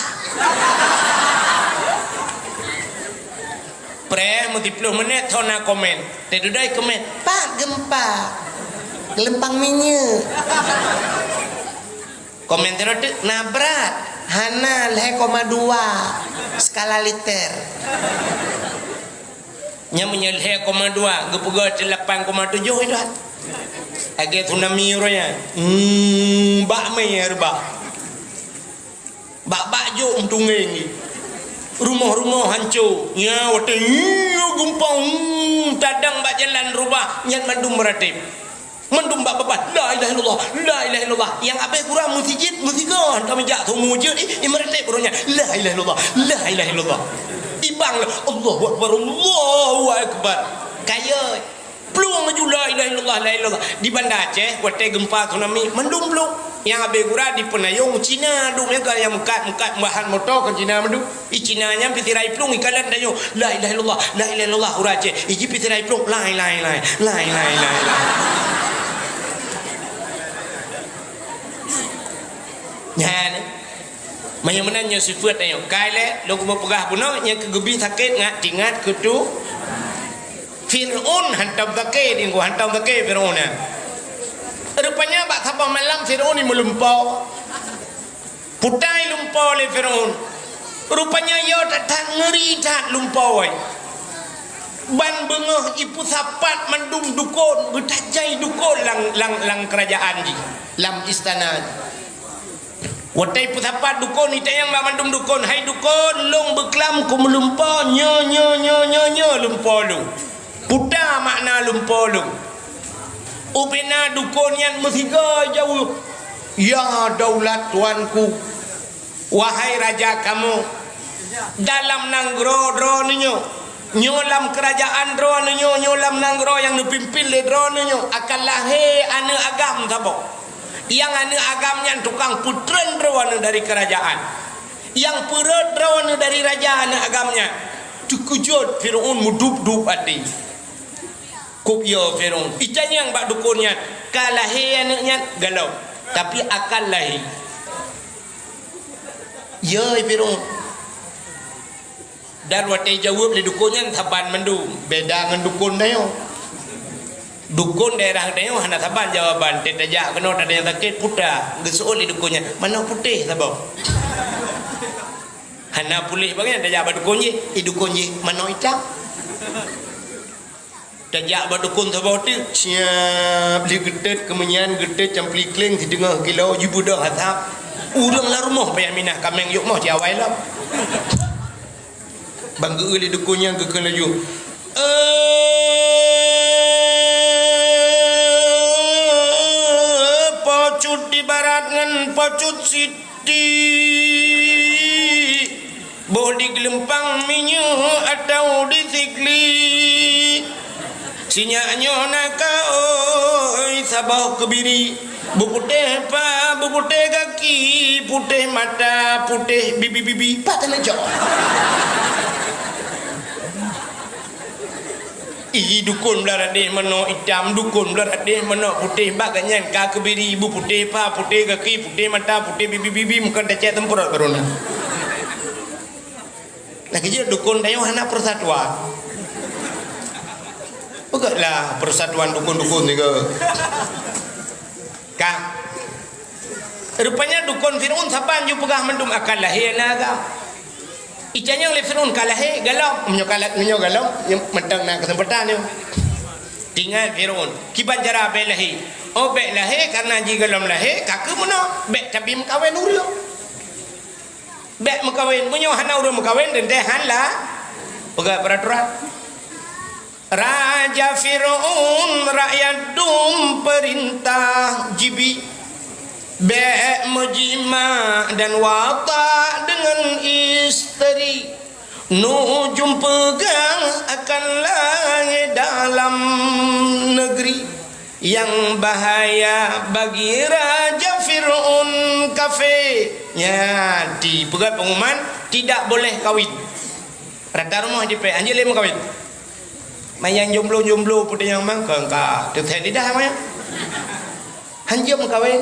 Preh, meusiploh menit, thon na komen. Teududoe komen, "Pat geumpa? Geulumpang minyeuk." Komen sidroe teuk, "Na brat, hana lhèe koma dua skala Richter." Nyan meunyoe lhèe koma dua, geupeugöt lapan koma tujoh itu. Lagèe tsunami uroe nyan. Hmm, bak mé reubah. Bak-bak jok meutungeng jih. Rumoh-rumoh hanco. Nyan watèe nyoe geumpa, hmm, tadang bak jalan reubah, nyan mandum meuratéb. Mandum bak babah, "La ilaha illallah, la ilaha illallah." Nyang abéh gura meusijeut, meusigoe, hantom jak thon meujeut, eh, eh, meuratéb uroe nyan, "La ilaha illallah, la ilaha illallah." Ibang lé, "Allahu akbar, Allahu akbar." Kayèe, plueng laju, "La ilaha illallah, la ilaha illallah." Di Banda Aceh, watèe geumpa tsunami, mandum plueng. Nyang abéh gura di Peunayong, Cina duek, nyang ka nyang meukat-meukat bahan moto ka Cina mandum. I Cina nyan pih sira iplueng ikalon tanyoe, "La ilaha illallah, la ilaha illallah," ureueng Aceh. Iji pih sira iplueng, "Lai, lai, lai, lai, lai, lai, lai." Nyan. Meunyoe meunan nyoe sifeuet tanyoe. Kai lé, lôn kupeugah bunoe, nyang keu geubi sakét ngat teuingat keu tu. Fir'aun hantom sakét, inggu hantom sakét Fir'aun nyan. Rupanya bak saboh malam Fir'aun meulumpoe. Putai lumpoe lé Fir'aun. Rupanya yo that-that ngeuri that lumpoe. Ban beungoh ipeusapat mandum dukon, beutajai dukon lam, lam, lam keurajaan jih, lam istana jih. Watèe ipeusapat dukon, itanyong bak mandum dukon, "Hai dukon, lôn beuklam keu meulumpoe, nyoe, nyoe, nyoe, nyoe, nyoe lumpoe lôn." Peue makna lumpoe lôn? Ubena dukon nyan meusigoe jaweueb, "Ya daulat tuanku, wahai raja kamoe, dalam nanggroe droeneuh nyoe, Nyoe lam keurajaan droeneuh nyoe, nyoe lam nanggroe nyang neupimpén lé droeneuh nyoe, akan lahé aneuëk agam saboh. Nyang aneuëk agam nyan tukang peutreun droeneuh dari keurajaan. Nyang peureuet droeneuh dari raja aneuëk agam nyan. Teukeujot Fir'aun, meudub-dub até. Kop yo Fir'aun. Itanyong bak dukon nyan, "Ka lahé aneuëk nyan?" "Galom, tapi akan lahé." "Yo, Fir'aun." Dan watée jaweueb lé dukon nyan saban mandum, beda ngon dukon tanyoe. Dukon daerah tanyoe hana saban jawaban, teuh tajak keunoe, tajak sakét, puta. Geuseuôt lé dukon nyan, "Manok putéh saboh." Hana puléh bagian tajak bak dukon jih, i dukon jih, "Manok itam." Tajak bak dukon saboh teuk, siab lé geutet keumeunyan, geutet campli kleng siteungoh kilo, jibeudôh asab. Ureuëng lam rumoh payah minah kaméng yôh moh siawai lom. Ban geu-eu lé dukon nyan geukheun laju, "Eh, Po Cut di barat ngon Po Cut sit-" Di boh di geulumpang minyeuk atau di sigli. Sinyak nyoe na ka oi saboh keubiri. Beuputéh pa, beuputéh gaki, putéh mata, putéh bibi-bibi. Pat teuneucok. Ih, dukon blah radeh manok itam, dukon blah radeh manok putéh, bak gobnyan ka keubiri, beuputéh pa, putéh gaki, putéh mata, putéh bibi-bibi, meukeun tacek teumpeurot corona. Lagée jeuet dukon tanyoe hana persatuan. Peugah lah persatuan dukon-dukon tiga. Ka. Rupanya dukon Fir'aun saban ju peugah mandum akan lahé aneuëk agam. Itanyong lé Fir'aun ka lahé, galom. Meunyoe ka la-, meunyoe galom, nyoe mantong na keuseumpatan nyoe. Tinggai Fir'aun, kiban cara bék lahé. Oh, bék lahé, karena jigalom lahé, ka keuh meunoe, bék tabi meukawen ureuëng. Bék meukawen, meunyoe hana ureuëng meukawen, teuntée han la peugah peraturan. Raja Fir'aun rakyat dum peurintah jibi, bék meujimak dan watak deungon isteri. Nujum peugah akan lahé dalam negeri. Nyang bahaya bagi Raja Fir'aun kafé. Nya, dipeugah pengumuman, tidak boleh kawin. Rata rumoh jipék, hanjeuet lé meukawen. Manyang jomblo-jomblo peue nyang mang, ka, ka, teuthét lidah manyang. Hanjeuet meukawen.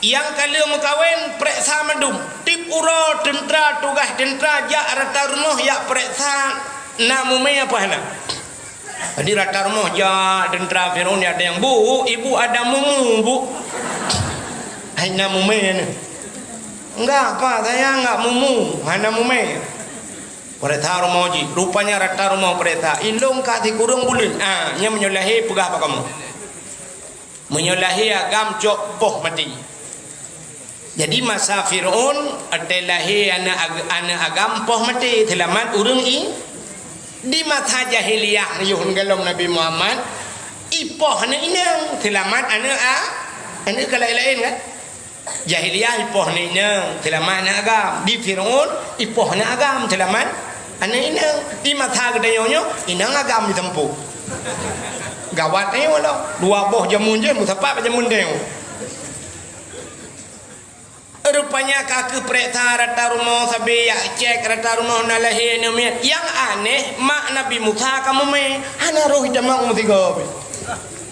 Nyang ka lheueh meukawen, peuriksa mandum. Tieb uroe teuntra, tugaih teuntra, jak rata rumoh, jak peuriksa na mumé apa hana. Jadi rata rumoh jak teuntra Fir'aun, ada nyang, "Bu, ibu ada mumu, Bu." Hai na mumé nyoe. "Enggak, Pak, saya enggak mumu, hana mumé." Peuriksa rumoh jih, rupanya rata rumoh peuriksa, "Ilong ka sikureueng buleuen." Ah, nyan meunyoe lahé peugah bak kamoe. Meunyoe lahé agam cok poh maté. Jadi masa Fir'aun, watée lahé aneuëk ag-, aneuëk agam poh maté, seulamat ureuëng i-, di masa jahiliyah yoh galom Nabi Muhammad, ipoh aneuëk inong, seulamat aneuëk a-, aneuëk ka laén-laén kan? Jahiliyah ipoh aneuëk inong, seulamat aneuëk agam. Di Fir'aun, ipoh aneuëk agam, seulamat aneuëk inong. Di masa geutanyoe nyoe, inong agam ditempo. Gawat nyoe lom. Dua boh jameun jih, meusapat bak jameun tanyoe. Rupanya ka keuh peuriksa rata rumoh sabe, jak cek rata rumoh na lahé aneuëk miet. Nyang aneh, mak Nabi Musa ka mumé, hana roh jitamong meusigoe pih.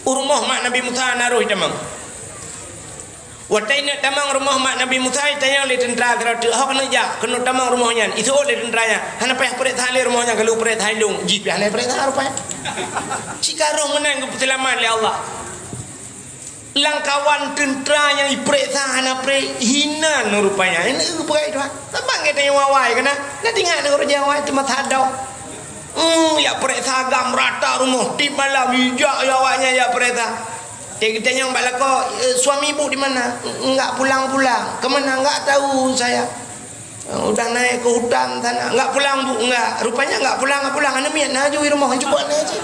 U rumoh mak Nabi Musa hana roh jitamong. Watée neuk tamong rumoh mak Nabi Musa, itanyong lé teuntra sidroe teuk, "Ho keuneuk jak, keuneuk tamong rumoh nyan?" Iseuôt lé teuntra nyan, "Hana payah peuriksa lé rumoh nyan, ka lheueh peuriksa ilong." Jih pih hana peuriksa rupanya. Cit ka roh meunan geupeuseulamat lé Allah. Lam kawan teuntra nyang ipeuriksa hana pré, hinan rupanya. Ini geupeugah Tuhan. Saban gata nyang awai keunan, na teuingat nanggroe Jawa teuma sadoe. Hmm, jak peuriksa agam rata rumoh, tieb malam ijak awaknyan jak peuriksa. Teugeutanyong bak lakoe, "Eh, suami ibu di mana?" "Enggak pulang-pulang." "Kemana?" "Enggak tahu saya." "Eh, udah naik ke hutan sana." "Enggak pulang, Bu?" "Enggak." Rupanya enggak pulang, enggak pulang. Aneuëk miet na aju di rumoh, cuba na cit.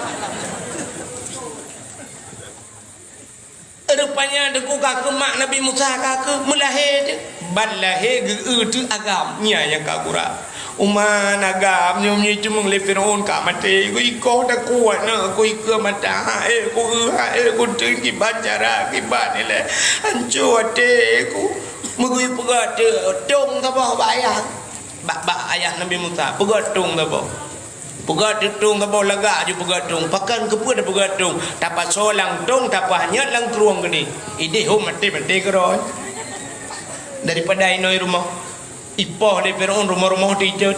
Rupanya teungku ka keuh mak Nabi Musa ka keuh meulahé teuk. Ban lahé geu-eu teuk agam, nyan nyang ka gura. Uma agam nyoe, nyoe cuma lé Firaun ka maté. Ku ikoh takuat na, ku ikeue mata, ha, eh, ku eu, ha, eh, ku teun kiban cara, kiban ilée. Hancô até ku. Meugui peugah teu-, tông saboh bak ayah. Bak, bak ayah Nabi Musa, peugah tông saboh. Peugah teu-, tông saboh lagak aju peugah tông. Pakon keupeue tapeugah tông? Tapasoe lam tông, tapahanyot lam krueng geude. Ideh hom maté-maté keudroe. Daripada inoe rumoh. Ipoh lé Firaun rumoh-rumoh teuicot.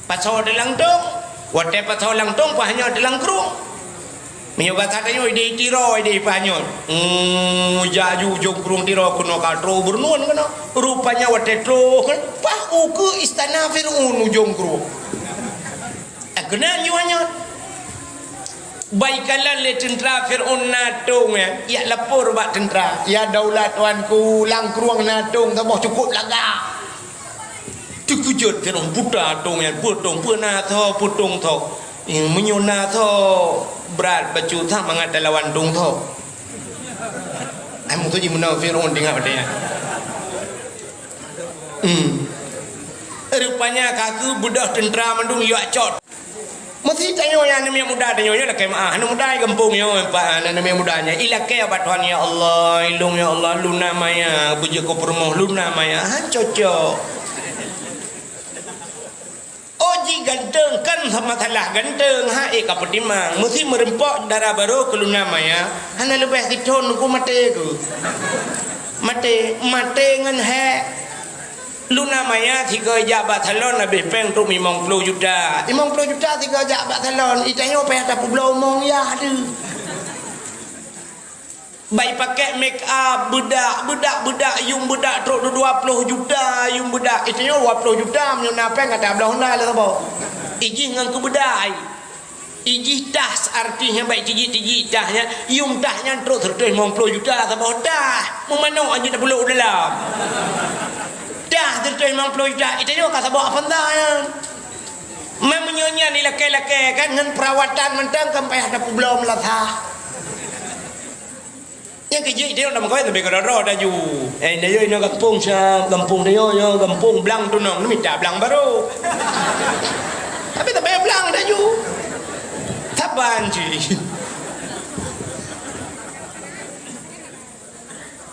Pasoe teulang tông. Watée pasoe lam tông, pahanyot teulang krueng. Meunyoe gata tanyoe ideh tiro, ideh pahanyot. Hmm, jak ju ujong krueng tiro keunoe ka troh beureunon keunoe. Rupanya watée troh kan, pah ukeue istana Firaun ujong krueng. Eh, keunan ju hanyot. Baikalon lé teuntra Firaun na tông, ya, jak lapor bak teuntra, "Ya daulat tuanku, lam krueng na tông saboh cukôp lagak." Teukeujot Firaun, buta tông nyan, peue tông, peue na tho, peue tông tho. Eh, meunyoe na tho, brat bacut that mangat talawan tông tho. Ai, meukeujih meunan Firaun teuingat watée nyan. Hmm. Rupanya ka keuh beudôh teuntra mandum jak cot. Meusi tanyoe nyang aneuk miet muda tanyoe nyoe lakée meu'ah. Aneuk muda di gampông nyoe, Pak, aneuk miet muda nyan. Ilakée bak Tuhan, "Ya Allah, ilôn ya Allah, luna maya, beujeuet keu peurumoh luna maya." Han cocok. Oh, ji ganteng, kan masalah ganteng, ha, eh, ka peutimang. Meusi meureumpok dara barô keu luna maya, hana leubeh sithon ku maté ku. Maté, maté ngon hék. Luna maya sigoe jak bak salon habéh péng trok limong ploh juta. Limong ploh juta sigoe jak bak salon, i tanyoe payah tapeubloe mong yah deuh. Bai pakék make up, beudak, beudak, beudak, yum beudak trok dua ploh juta, yum beudak. I tanyoe dua ploh juta, meunyoe na péng ka tabloe Honda lé saboh. Ijih ngon keu beudai. Ijih tah, artinya baik tijik-tijik tah nyan, yum tah nyan trok seratus lima puluh juta saboh tah. Meumanok anjeut tapeulo u dalam. Tah seratus lima puluh juta, i tanyoe ka saboh Avanza nyan. Meunyoe nyan ilakée-lakée kan ngon perawatan mantong kan payah tapeubloe meulasah. Nyang keujeuet ideh lam kawai leubeh keudroe-droe laju. Eh, dayah inoe gampông siap, gampông dayah nyoe gampông blang tunong, neumita blang barô. Tapi tabayang blang laju. Saban cit.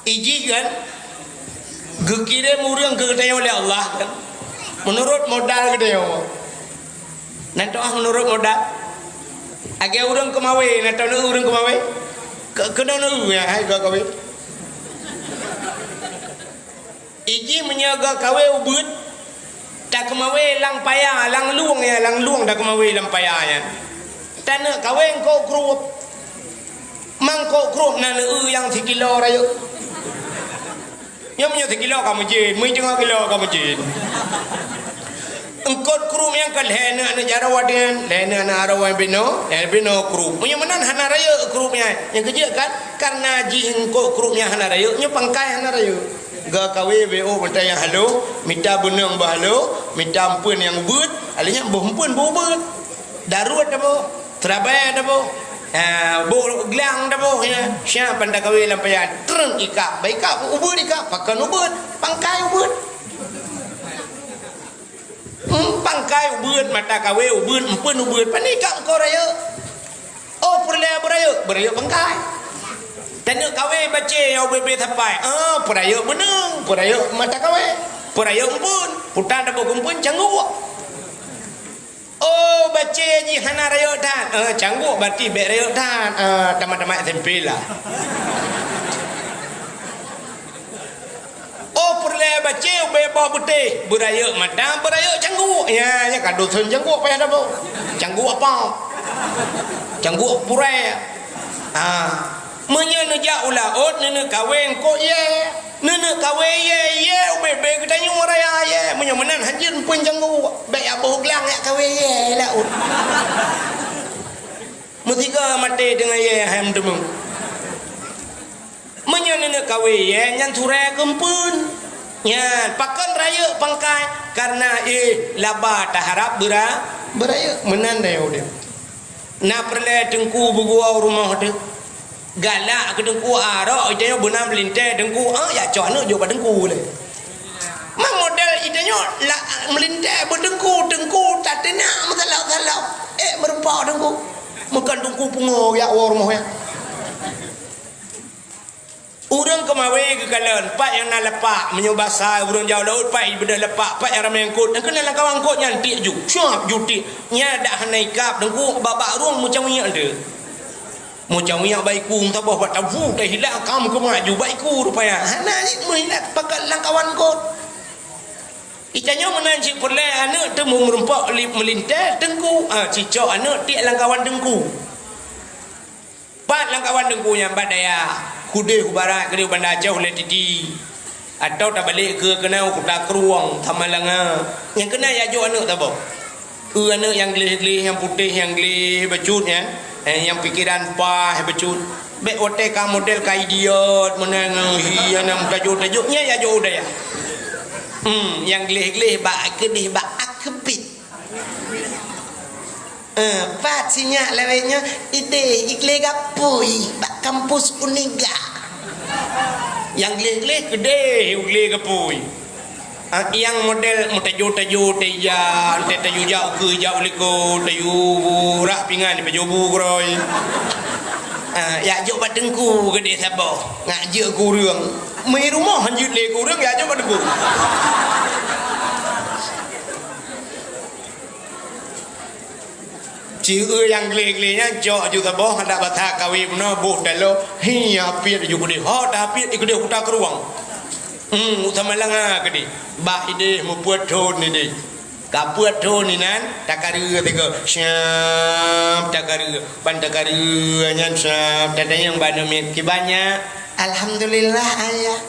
Ijih kan geukirém ureuëng keu geutanyoe lé Allah kan. Meunurot modal geutanyoe. Nan toh meunurot modal. Lagée ureuëng keumawé, nan toh ureuëng keumawé. Ke-, keunoe neu hai ka kawé. Ijih meunyoe ka kawé ubeuet, takeumawé lam paya, lam lueng ya, lam lueng takeumawé lam paya nyan. Taneuk kawé eungkôt krueb. Mangkôt krueb na neu nyang sikilo rayeuk. Nyoe meunyoe sikilo ka meujén, meujén teungoh kilo ka meujén. Eungkôt krueb nyang ka lhée neu aneuk jaroe nyan, lhée neu aneuk jaroe binoe, eh, binoe krueb. Meunyoe meunan hana rayeuk krueb nyan, nyang keujeuet kan? Karena jih eungkôt krueb nyan hana rayeuk, nyoe pangkai hana rayeuk. Ga kawé B O meuta nyang halo, mita beuneueng bah halo, mita eumpeuen nyang ubeuet, alèh nyan boh eumpeuen boh ubeuet. Daruet daboh, seurabai daboh, ha, boh glang daboh, ya. Siap ban takawé lam paya, treun ikab, bak ikab ubeuet ikab, pakon ubeuet, pangkai ubeuet. Hmm, pangkai ubeuet, mata kawé ubeuet, eumpeuen ubeuet, pane ikab eungkôt rayeuk. Oh, peureulée beurayeuk, beurayeuk pangkai. Taneuk kawé bacé nyang ubé-bé sapai. Ah, peurayeuk beuneueng, peurayeuk mata kawé, peurayeuk eumpeuen, puta daboh eumpeuen cangguek. Oh, bacé jih hana rayeuk that. Eh, cangguek berarti bék rayeuk that. Eh, tamat-tamat S M P lah. Oh, peureulée bacé ubé boh beutéh, beurayeuk mata, beurayeuk cangguek. Ya, ya ka dosen cangguek payah daboh. Cangguek apa? Cangguek purée. Ah, meunyoe neujak u laôt, neuneuk kawé eungkôt yé. Neuneuk kawé yé, yé ubé-bé geutanyoe raya yé. Meunyoe meunan hanjeuet eumpeuen cangguek, bék jak boh glang jak kawé yé laôt. Meusigoe maté teungoh yé hai meuteumé. Meunyoe neuneuk kawé yé nyan surée keu eumpeuen. Nyan pakon rayeuk pangkai, karena eh laba taharab beura-, beurayeuk. Meunan dayah udeb. Na peureulée teungku beuguoh rumoh teuh. Galak keu teungku arok, ita nyoe beuna meulintée teungku, ah, jak cok aneuk jok bak teungku lé. Mang model ide nyoe la meulintèe beuteungku, teungku tateunak meusalok-salok. Eh, meureumpok teungku. Meukan teungku pungo jak woe rumoh nyan. Ureueng keumawe geukalon, pat nyang na lepak, meunyoe basa ureueng jaoe laôt, pat ibeudôh lepak, pat nyang ramé eungkôt, nyang keunan lam kawan eungkôt nyan tiek ju, syap ju tiek. Nyan dak hana ikab, teungku bak-bak rueng meucawiek teuh. Meucawiek bak iku, meusaboh bak tabu, tahilang, kam keumat ju bak iku rupanya. Hana jih meuhilang pakat lam kawan eungkôt. Itanyoe meunan cit peureulèe aneuk teuh meureumpok li-, meulintèe teungku, ah, cicok aneuk tiek lam kawan teungku. Pat lam kawan teungku nyan bak dayah, keudeh u barat, keudeh u Banda Aceh, ulèe Titi. Atawa tabalek keu keunan u Kuta Krueng, Samalanga. Nyang keunan jak jok aneuk saboh. Eu aneuk nyang gleh-gleh, nyang putéh, nyang gleh bacut nyan. Eh, nyang pikeran paih bacut. Bèk watèe ka model ka idiot, meunan, eh, hi, nyang tajok-tajok, nyan jak jok u dayah. Hmm, nyang gleh-gleh bak keudeh bak akeubiet. Eh, pat sinyak lawét nyoe ideh igleh gapui bak kampus Uniga. Nyang gleh-gleh keudeh u gleh gapui. Ah, nyang model meutajo-tajo teujak, entah tajo jak ukeue jak u likot, tajo rah pingan, tajo bu keurôi. Ah, jak jok bak teungku keudeh saboh, ngak jeuet keu ureueng. Meu rumoh han jeuet lé keu ureueng, jak jok bak teungku. Ci eu nyang gleh-gleh nyan cok ju saboh, handak basa kawé bunoe boh taloe, hi, apiet ju keudeh. Ho, tapiet ju keudeh Kuta Krueng. Hmm, u Samalanga keudeh. Bah ideh meupeuet thon ideh. Ka peuet thon inan, takareu sigoe. Syap, takareu. Ban takareu nyan syap, tatanyong bak aneuk miet, "Kiban nyak?" "Alhamdulillah, Ayah."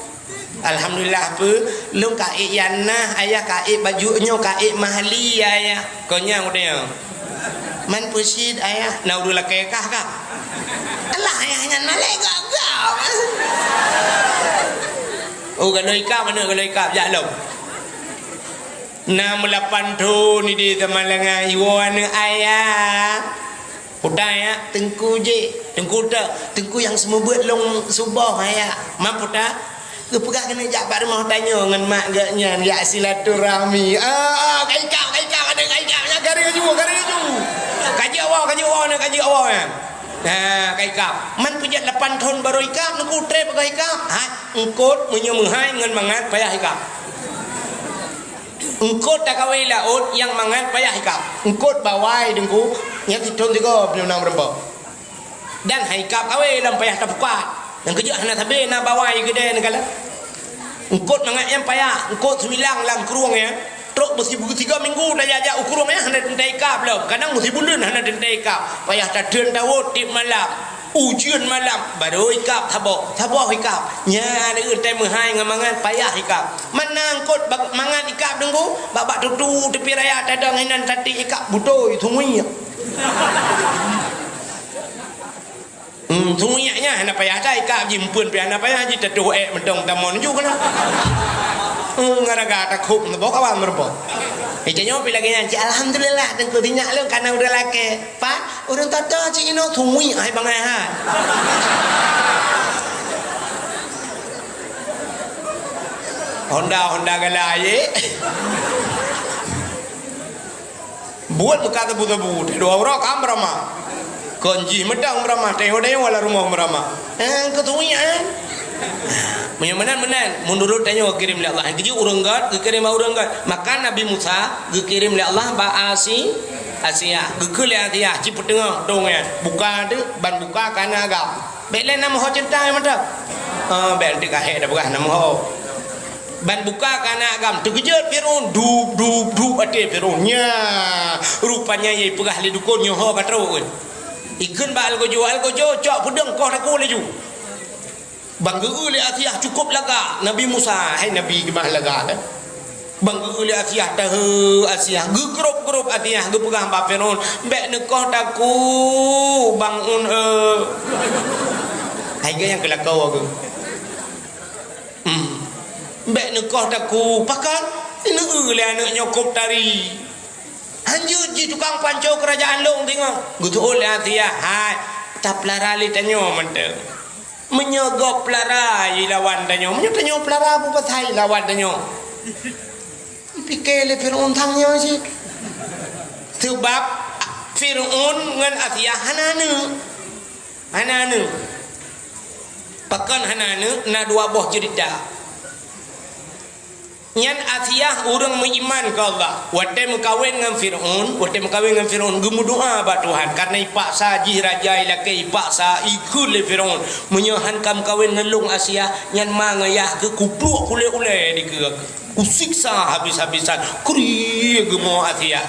"Alhamdulillah peue?" "Lôn ka ék Yannah, Ayah, ka ék baju nyoe, ka ék Mahli, Ayah." "Kon nyan?" "Man peue cit, Ayah?" "Na ureueng lakèe kah, kah?" "Alah, Ayah, nyan malèe gak-gak." "Oh, galoi kah, aneuk, galoi kah, jak lom." Na meulapan thon ideh Samalanga iwoe aneuk, "Ayah." "Peue ta, Yak?" "Teungku jih." "Teungku ta?" "Teungku nyang seumeubeuet lôn suboh, Yak." "Man peue ta?" "Geupeugah keuneuk jak bak rumoh tanyoe ngon mak geuh nyan jak silaturahmi." "Ah, ah, ka ikab, ka ikab, aneuk, ka ikab. Nyan ka laju, ka laju. Ka jeuet woe, ka jeuet woe, aneuk, ka jeuet woe nyan." Nah, ka ikab. "Man peue jeuet lapan thon barô ikab, Teungku, trép ka ikab?" "Ha, eungkôt meunyoe meuhai ngon mangat payah ikab." Eungkôt takawé laôt nyang mangat payah ikab. Eungkôt bawai Teungku, nyan sithon sigoe pih na meureumpok. Dan han ikab kawé lom payah tapukat. Nyang keujeuet hana sabé na bawai keudè neukalon. Eungkôt mangat nyan payah, eungkôt seumilang lam krueng nyan. Trok beusibu-, sigoe minggu tajak-jak u krueng nyan hana teuntèe ikab lom. Kadang beusibuleuen hana teuntèe ikab. Payah tateun tawôt tiep malam. Ujeuen malam, barô ikab saboh, saboh ikab. Nyan, teuntèe meuhai ngon mangat payah ikab. Man na eungkôt bak-, mangat ikab Teungku, bak-bak tutu teupi raya tadong inan tati ikab butôi, sungiek. Hmm, sungiek nyan hana payah that ikab jih, eumpeuen pih hana payah jih, tatuh ék meudong tamon ju keunan. Hmm, gara-gara takhok meuboh kawan meurumpok. Eh, cak nyoe pih lagèe nyan, cit, alhamdulillah, Teungku, sinyak lôn ka na ureueng lakèe. Pat, ureueng toto cit inoe tui hai bangai hai. Honda, Honda galai, eh. Buet meukat sabu-sabu, dua uroe ka meuramah. Kon jih meudang meuramah, teuh dayong wala rumoh meuramah. Eh, keu tui, eh. Meunyoe meunan, meunan, meunurot tanyoe geukirém lé Allah. Geujok ureueng göt, geukirém bak ureueng göt. Maka Nabi Musa geukirém lé Allah bak Asi-, Asia. Geukheun lé Asia, ci peuteungoh dong nyan. Buka teuh, ban buka ka na agam. Bèk lé na meuho ceurita nyang mantong. Ah, bèk, eunteuk ka hék dah peugah na meuho. Ban buka ka na agam. Teukeujot Fir'aun, dup, dup, dup até Fir'aun. Nya, rupanya nyang peugah lé dukon nyoe ho ka trok. Ikheun bak algojo, algojo, cok peudong koh takue laju. Ban geu-eu lé Asiah cukôp lagak Nabi Musa, hai Nabi keumah lagak, kan? Ban geu-eu lé Asiah, tahe Asiah, geugrôp-grôp Asiah, geupeugah bak Firaun, "Bèk neukoh takue, Bang Un, eu." Hai geuh nyang keu lakoe geuh. Hmm. "Bèk neukoh takue, pakon? Neu-eu lé aneuk nyoe kôp tari." Hanjeuet jih tukang panco keurajeuen lôn singoh. Geuteuôt lé Asiah, "Hai, tapeulara lé tanyoe mantong." Meunyoe gob peulara ilawan tanyoe, meunyoe tanyoe peulara peue pasai ilawan tanyoe? Pike lé Firaun sang nyoe cit. Sebab Firaun ngon Asiah hana aneuk. Hana aneuk. Pakon hana aneuk, na dua boh cerita. Nyan Asiah ureuëng meuiman keu Allah. Watée meukawen ngon Firaun, watée meukawen ngon Firaun geumeudoá bak Tuhan, karena ipaksa jih raja ilakée ipaksa ikheun lé Firaun, "Meunyoe han ka meukawen ngon lôn Asiah, nyan ma ngon yah keuh kupluek ulée-ulée dikeue." Kusiksa habis-habisan, kri geumo Asiah.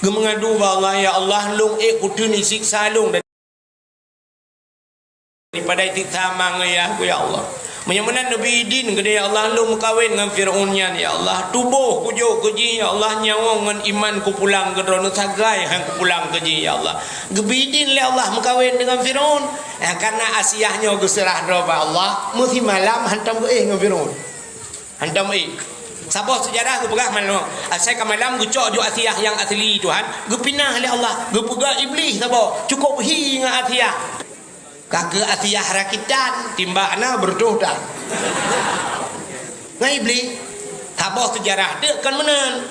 Geumeungadu bak Allah, "Ya Allah, lôn ék kuteun isiksa lôn daripada isiksa ma ngon yah ku, ya Allah. Meunyoe meunan neubi idin keudeh, ya Allah, lôn meukawen ngon Firaun nyan, ya Allah. Tuboh kujok keu jih, ya Allah, nyawöng ngon iman kupulang keu droeneuh, sagai han kupulang keu jih, ya Allah." Geubi idin lé Allah meukawen deungon Firaun. Eh, karena Asiah nyoe geuseurah droe bak Allah, meusimalam hantom geuéh ngon Firaun. Hantom ék. Saboh seujarah geupeugah manoe, asai ka malam geucok ju Asiah nyang asli Tuhan, geupinah lé Allah, geupeugah Iblih saboh, cukôp hi ngon Asiah. Ka keuh Asiah rakitan, timbak na beureutoh that. Ngon Iblih, saboh seujarah teuk kon meunan.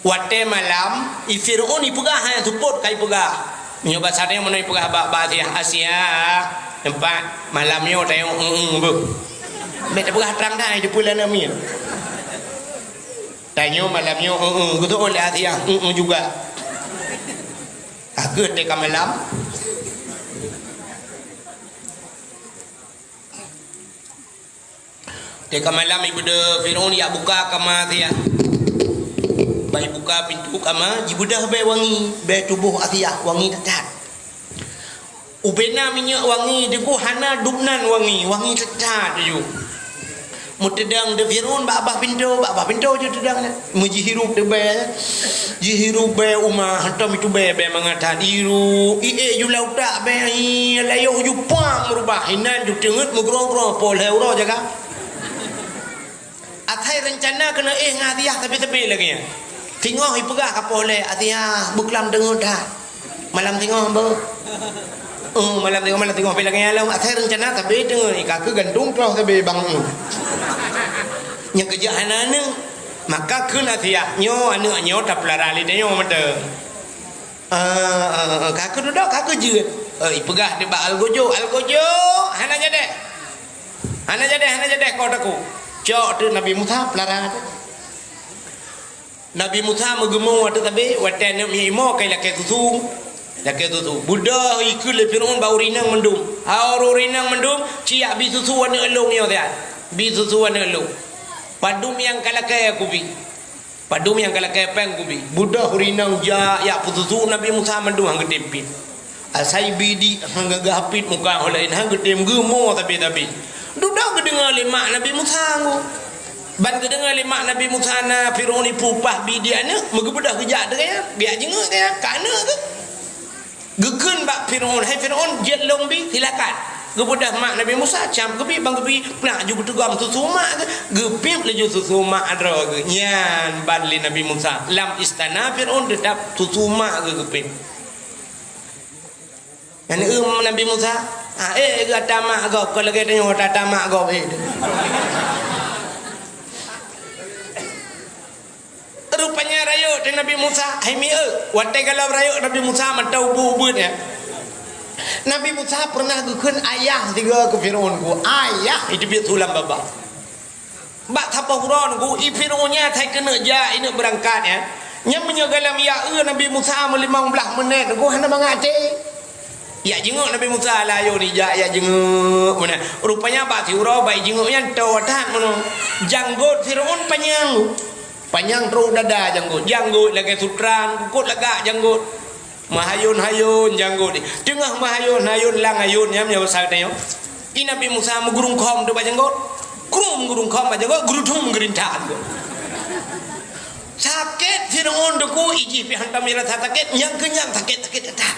Watée malam, i Fir'aun ipeugah, hai seupôt ka ipeugah. Nyoe basa tanyoe meunan ipeugah bak, bak Asiah, "Asiah, teumpat malam nyoe tanyoe eu-eu beuh." Bék tapeugah trang that, ai teupeue lé aneuk miet. Tanyoe malam nyoe eu-eu, geuteupeue lé Asiah, eu-eu juga. Ka keuh teuka malam. Teuka malam ibeudôh Fir'aun jak buka kama Asiah. Ban ibuka pintoe kama, jibeudôh bèe wangi, bèe tuboh Asiah wangi that-that. Ubena minyeuk wangi, teungku hana dum nan wangi, wangi that-that ju. Meuteudong di Fir'aun bak babah pintoe, bak babah pintoe ju teudong nyan. Meujihirup teubèe, jihirup bèe uma, hantom itu bèe, bèe mangat that. Irup, ié ju lam utak bèe, ih, layoh ju pam meurubah, inan ju teungeut meugrong-grong, poh lhèe uroe jaga. Asai reuncana keuneuk éh ngon Asiah sabe-sabe lagèe nyan. Singoh ipeugah ka poh lhèe, "Asiah, beuklam teungeut that." Malam singoh beuh. Oh, malam singoh, malam singoh pih lagèe nyan lom. Asai reuncana sabe teungeut, ka keuh gantung troh sabe bang. Nyang keujak hana aneuk. Maka kheun Asiah, "Nyoe aneuk nyoe tapeulara lé tanyoe mantong." Ah, ah, ah, ka keuh dudoe, ka keuh jeuet. Eh, ipeugah di bak Algojo, "Algojo, hana jadeh. Hana jadeh, hana jadeh kau takot." Cok teuk Nabi Musa peulara teuk. Nabi Musa meugeumo watèe sabe, watèe aneuk miet imo ka ilakèe susu. Lakèe susu. Beudôh ikheun lé Fir'aun bak ureueng inong mandum. "Hai ureueng inong mandum, ci jak bi susu aneuk lôn nyoe siat. Bi susu aneuk lôn." "Padum nyang ka lakèe kubi. Padum nyang ka lakèe, péng kubi." Beudôh ureueng inong jak, jak peususu Nabi Musa mandum han geutem piet. Asai bidik han gagah piet muka ho laén han geutem geumo tapi-tapi. Dudoe geudeungoe lé mak Nabi Musa ngon. Ban geudeungoe lé mak Nabi Musa na Fir'aun ipeupah bidik aneuk, meugeubeudôh geujak teuka, geujak jeungeuk teuka, ka aneuk geuh. Geukheun bak Fir'aun, "Hai Fir'aun, jeuet lôn bi, silakan." Geubeudôh mak Nabi Musa, cam geubi, ban geubi, plak ju geuteugom susu mak geuh, geupiep laju susu mak droe geuh. Nyan ban lé Nabi Musa. Lam istana Fir'aun teutap susu mak geuh geupiep. Nyan eu Nabi Musa, "Ah, éh, gata mak gob, kon lagèe tanyoe tata mak gob, éh." Rupanya rayeuk teuh Nabi Musa, hai mieu, watèe galom rayeuk Nabi Musa mantong ubit-ubit nyan. Nabi Musa pernah geukheun ayah sigoe keu Fir'aun ku, "Ayah," itu biet sulam baba. Bak saboh uroe nyan ku, i Fir'aun nyan asai keuneuk jak, ineuk beurangkat nyan. Nyan meunyoe galom jak eu Nabi Musa meulimong blaih meunét nyan ku hana mangat até. Jak jeungeuk Nabi Musa, "Lah, ayo ni jak, jak jeungeuk," meunan. Rupanya bak siuroe bak jeungeuk nyan toe that meunan. Janggot Fir'aun panyang. Panyang trôk dada janggot. Janggot lagèe sutran, kukot lagak janggot. Meuhayôn-hayôn janggot. Teungoh meuhayôn-hayôn lam hayôn nyan, nyan basa tanyoe. I Nabi Musa meugurungkhom teuk bak janggot. Krum gurungkhom bak janggot, geurudum geurinta. Sakét Fir'aun teungku, i jih pih hantom irasa sakét, nyang keu nyang sakét-sakét that.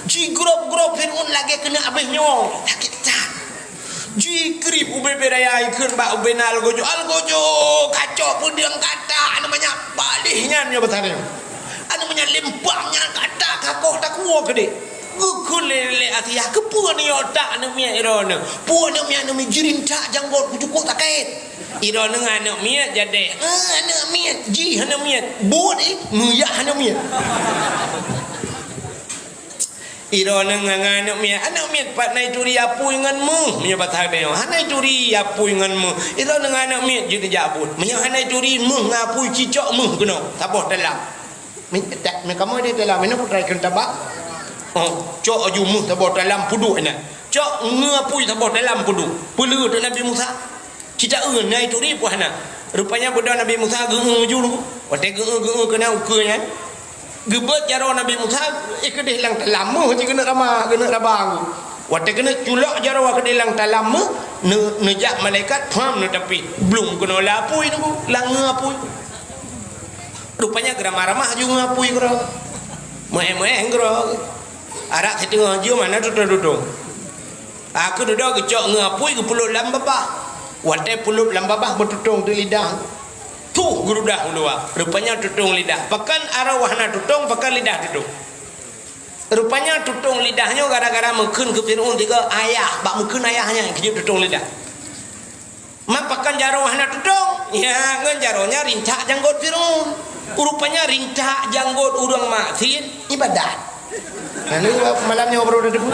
Jigrob-grob Fir'aun lagèe keuneuk abéh nyoe. Sakét that. Jikrieb ubé-bé raya ikheun bak ubé na Algojo. "Algojo, kacok peudeueng kata, aneuk manyak baleh nyan nyoe basa nyoe. Aneuk manyak lempang nyan kata kakoh takue keudéh." Geukheun lé, lé Asiah, "Keupeue neuyoe that aneuk miet droeneuh? Peue aneuk miet, aneuk miet jirinta janggot ku cukôp sakét." Iroe ngon aneuk miet jadeh. Eh, aneuk miet, jih aneuk miet. Buet ih, muyak aneuk miet. Iroe ngon aneuk miet, aneuk miet pat na ituri apui ngon méuh. Meunyoe basa tanyoe, hana ituri apui ngon méuh. Iroe ngon aneuk miet jeuet jak buet. Meunyoe hana ituri méuh ngon apui, cicok méuh keunoe, saboh talam. Min-, tak, min kamoe di dalam, mina putra ikheun tabak. Oh, cok aju méuh saboh talam peuduek inan. Cok ngon apui saboh talam peuduek. Peuleueh teuk Nabi Musa. Cit taeu na ituri peue hana. Rupanya beudôh Nabi Musa geu-eu aju. Watèe geu-eu, geu-eu keunan ukeue nyan. Geubeuet jaroe Nabi Musa, eh, keudeh lam talam méuh, cit keuneuk rama, keuneuk raba aju. Watèe keuneuk culok jaroe keudeh lam talam méuh, neu-, neujak malaikat, pham, neutapih. Blum keunoe lam apui tu, lam ngon apui. Rupanya geuramah-ramah aju ngon apui keudroe. Meu'èh-meu'èh keudroe. Arak siteungoh jeuem hana tutông-tutông. Aku dudoe geucok ngon apui geupeulop lam babah. Watèe peulop lam babah beututông di lidah. Tuh geurudah u luwa. Rupanya tutông lidah. Pakon arwah na tutông, pakon lidah tutông. Rupanya tutông lidah nyoe gara-gara meukheun keu Firaun tiga ayah, bak meukheun ayah nyan keujeuet tutông lidah. Man pakon jaroe hana tutông? Ya, ngon jaroe nyan rintak janggot Firaun. Rupanya rintak janggot ureueng maksiet ibadat. Nah, ni malam nyoe baru ada debu.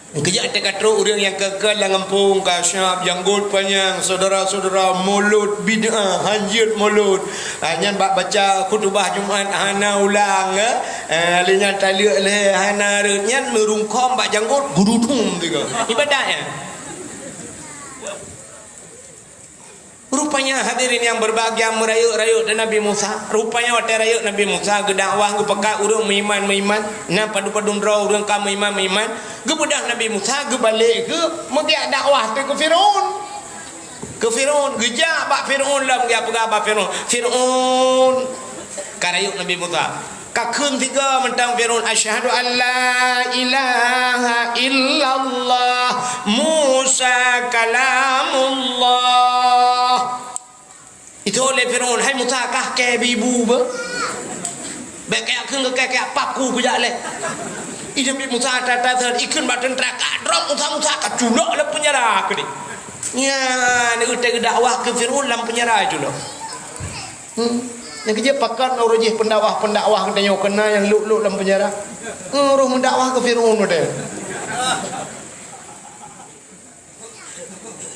Keujak teuka trok ureueng nyang keu-keu lam gampông ka siap janggot panyang, syedara-syedara, mulod bid'ah, hanjeuet mulod. Ah, nyan bak baca khutubah Jumat hana ulang, eh. Eh, lé nyan taleuek lé hana rhot, nyan meurungkôm bak janggot, gurudum tiga. Ibadat nyan. Rupanya hadirin yang berbahagia, meurayeuk-rayeuk di Nabi Musa. Rupanya watèe rayeuk Nabi Musa geudakwah, geupeugah ureueng meuiman-meuiman, na padum-padum droe ureueng ka meuiman-meuiman. Geubeudôh Nabi Musa geubalek geuh meugèt dakwah teuh keu Firaun. Keu Firaun, geujak bak Firaun lom, geupeugah bak Firaun, "Firaun," ka rayeuk Nabi Musa. Ka kheun tiga mantong Firaun, "Asyhadu an la ilaha illallah, Musa kalamullah." Itu lé Firaun, "Hai Musa, kah kèe beu ibu beu? Bèk kèe kheun keu kèe, kèe paku kujak lé." Ideh Nabi Musa tata-tata ikheun bak teuntra, ka drop Musa, Musa ka culok lam peunjara keudeh. Nyan, watèe geudakwah keu Firaun lam peunjara culok. Hmm. Nyang keujeuet pakat uroe jih pendakwah-pendakwah geutanyoe keunan nyang lôk-lôk lam peunjara. Hmm, roh meudakwah keu Firaun watèe.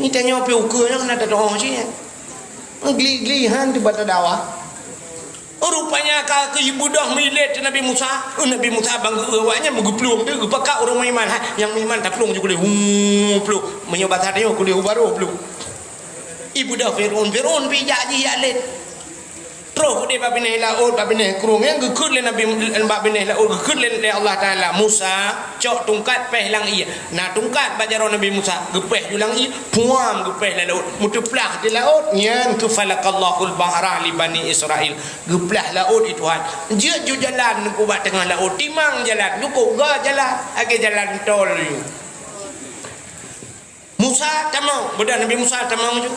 Ni tanyoe pih ukeue nyang na tatu'oh cit. Gli-gli han teubat dakwah. Rupanya ka keu ibeudôh milet Nabi Musa. Nabi Musa bang geu awaknyan meugeuplueng tu geupakat ureueng meuiman. Ha, nyang meuiman taplueng ju kuleh. Huu, plueng. Meunyoe basa tanyoe kuleh u barô plueng. Ibeudôh Firaun, Firaun pih jak jih jak let. Troh keudeh bak binéh laôt, bak binéh krueng, nyang geukheun lé Nabi, bak binéh laôt geukheun lé, lé Allah Taala, "Musa, cok tungkat péh lam ié." Na tungkat bak jaroe Nabi Musa, geupéh ju lam ié, puam geupéh lam laôt, meuteuplah di laôt, nyan keu falaqallahul bahra li Bani Israil. Geuplah laôt di Tuhan. Jeuet ju jalan ngon bak teungoh laôt, timang jalan, ngon ga jalan, lagèe jalan tol ju. Musa tamong, beudôh Nabi Musa tamong ju.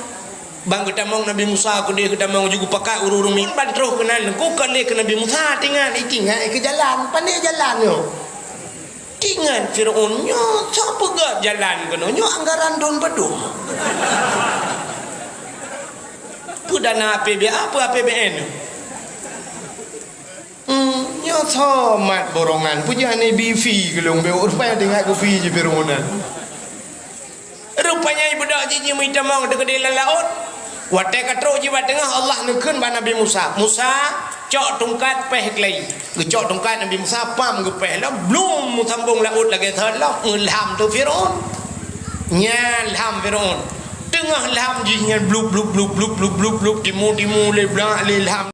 Bang geutamong Nabi Musa, keudeh geutamong ju geupakat ureueng-ureueng mi-, ban troh keunan, kon lé keu Nabi Musa tingat, itingat keu jalan, pandai jalan nyoe. Tingat Firaun nyoe, soe peugöt jalan keunoe, nyoe anggaran dum padum. Peue dana A P B A, peue A P B N. Hmm, nyoe somat borongan, peue jih aneuk bi fi geulong beu, rupanya teuingat keu fi jih Firaun nyan. Rupanya ibeudôh jih jimeutamong teukeudeh lam laôt. Watèe ka trok jih bak teungoh, Allah neukheun bak Nabi Musa, "Musa, cok tungkat péh keulai." Geucok tungkat Nabi Musa, pam geupéh lom, blum meusambong laôt lagèe thon lom, ngon lham teuh Firaun. Nyan lham Firaun. Teungoh lham jih nyan blub, blub, blub, timu, timu, lé blak, lé lham.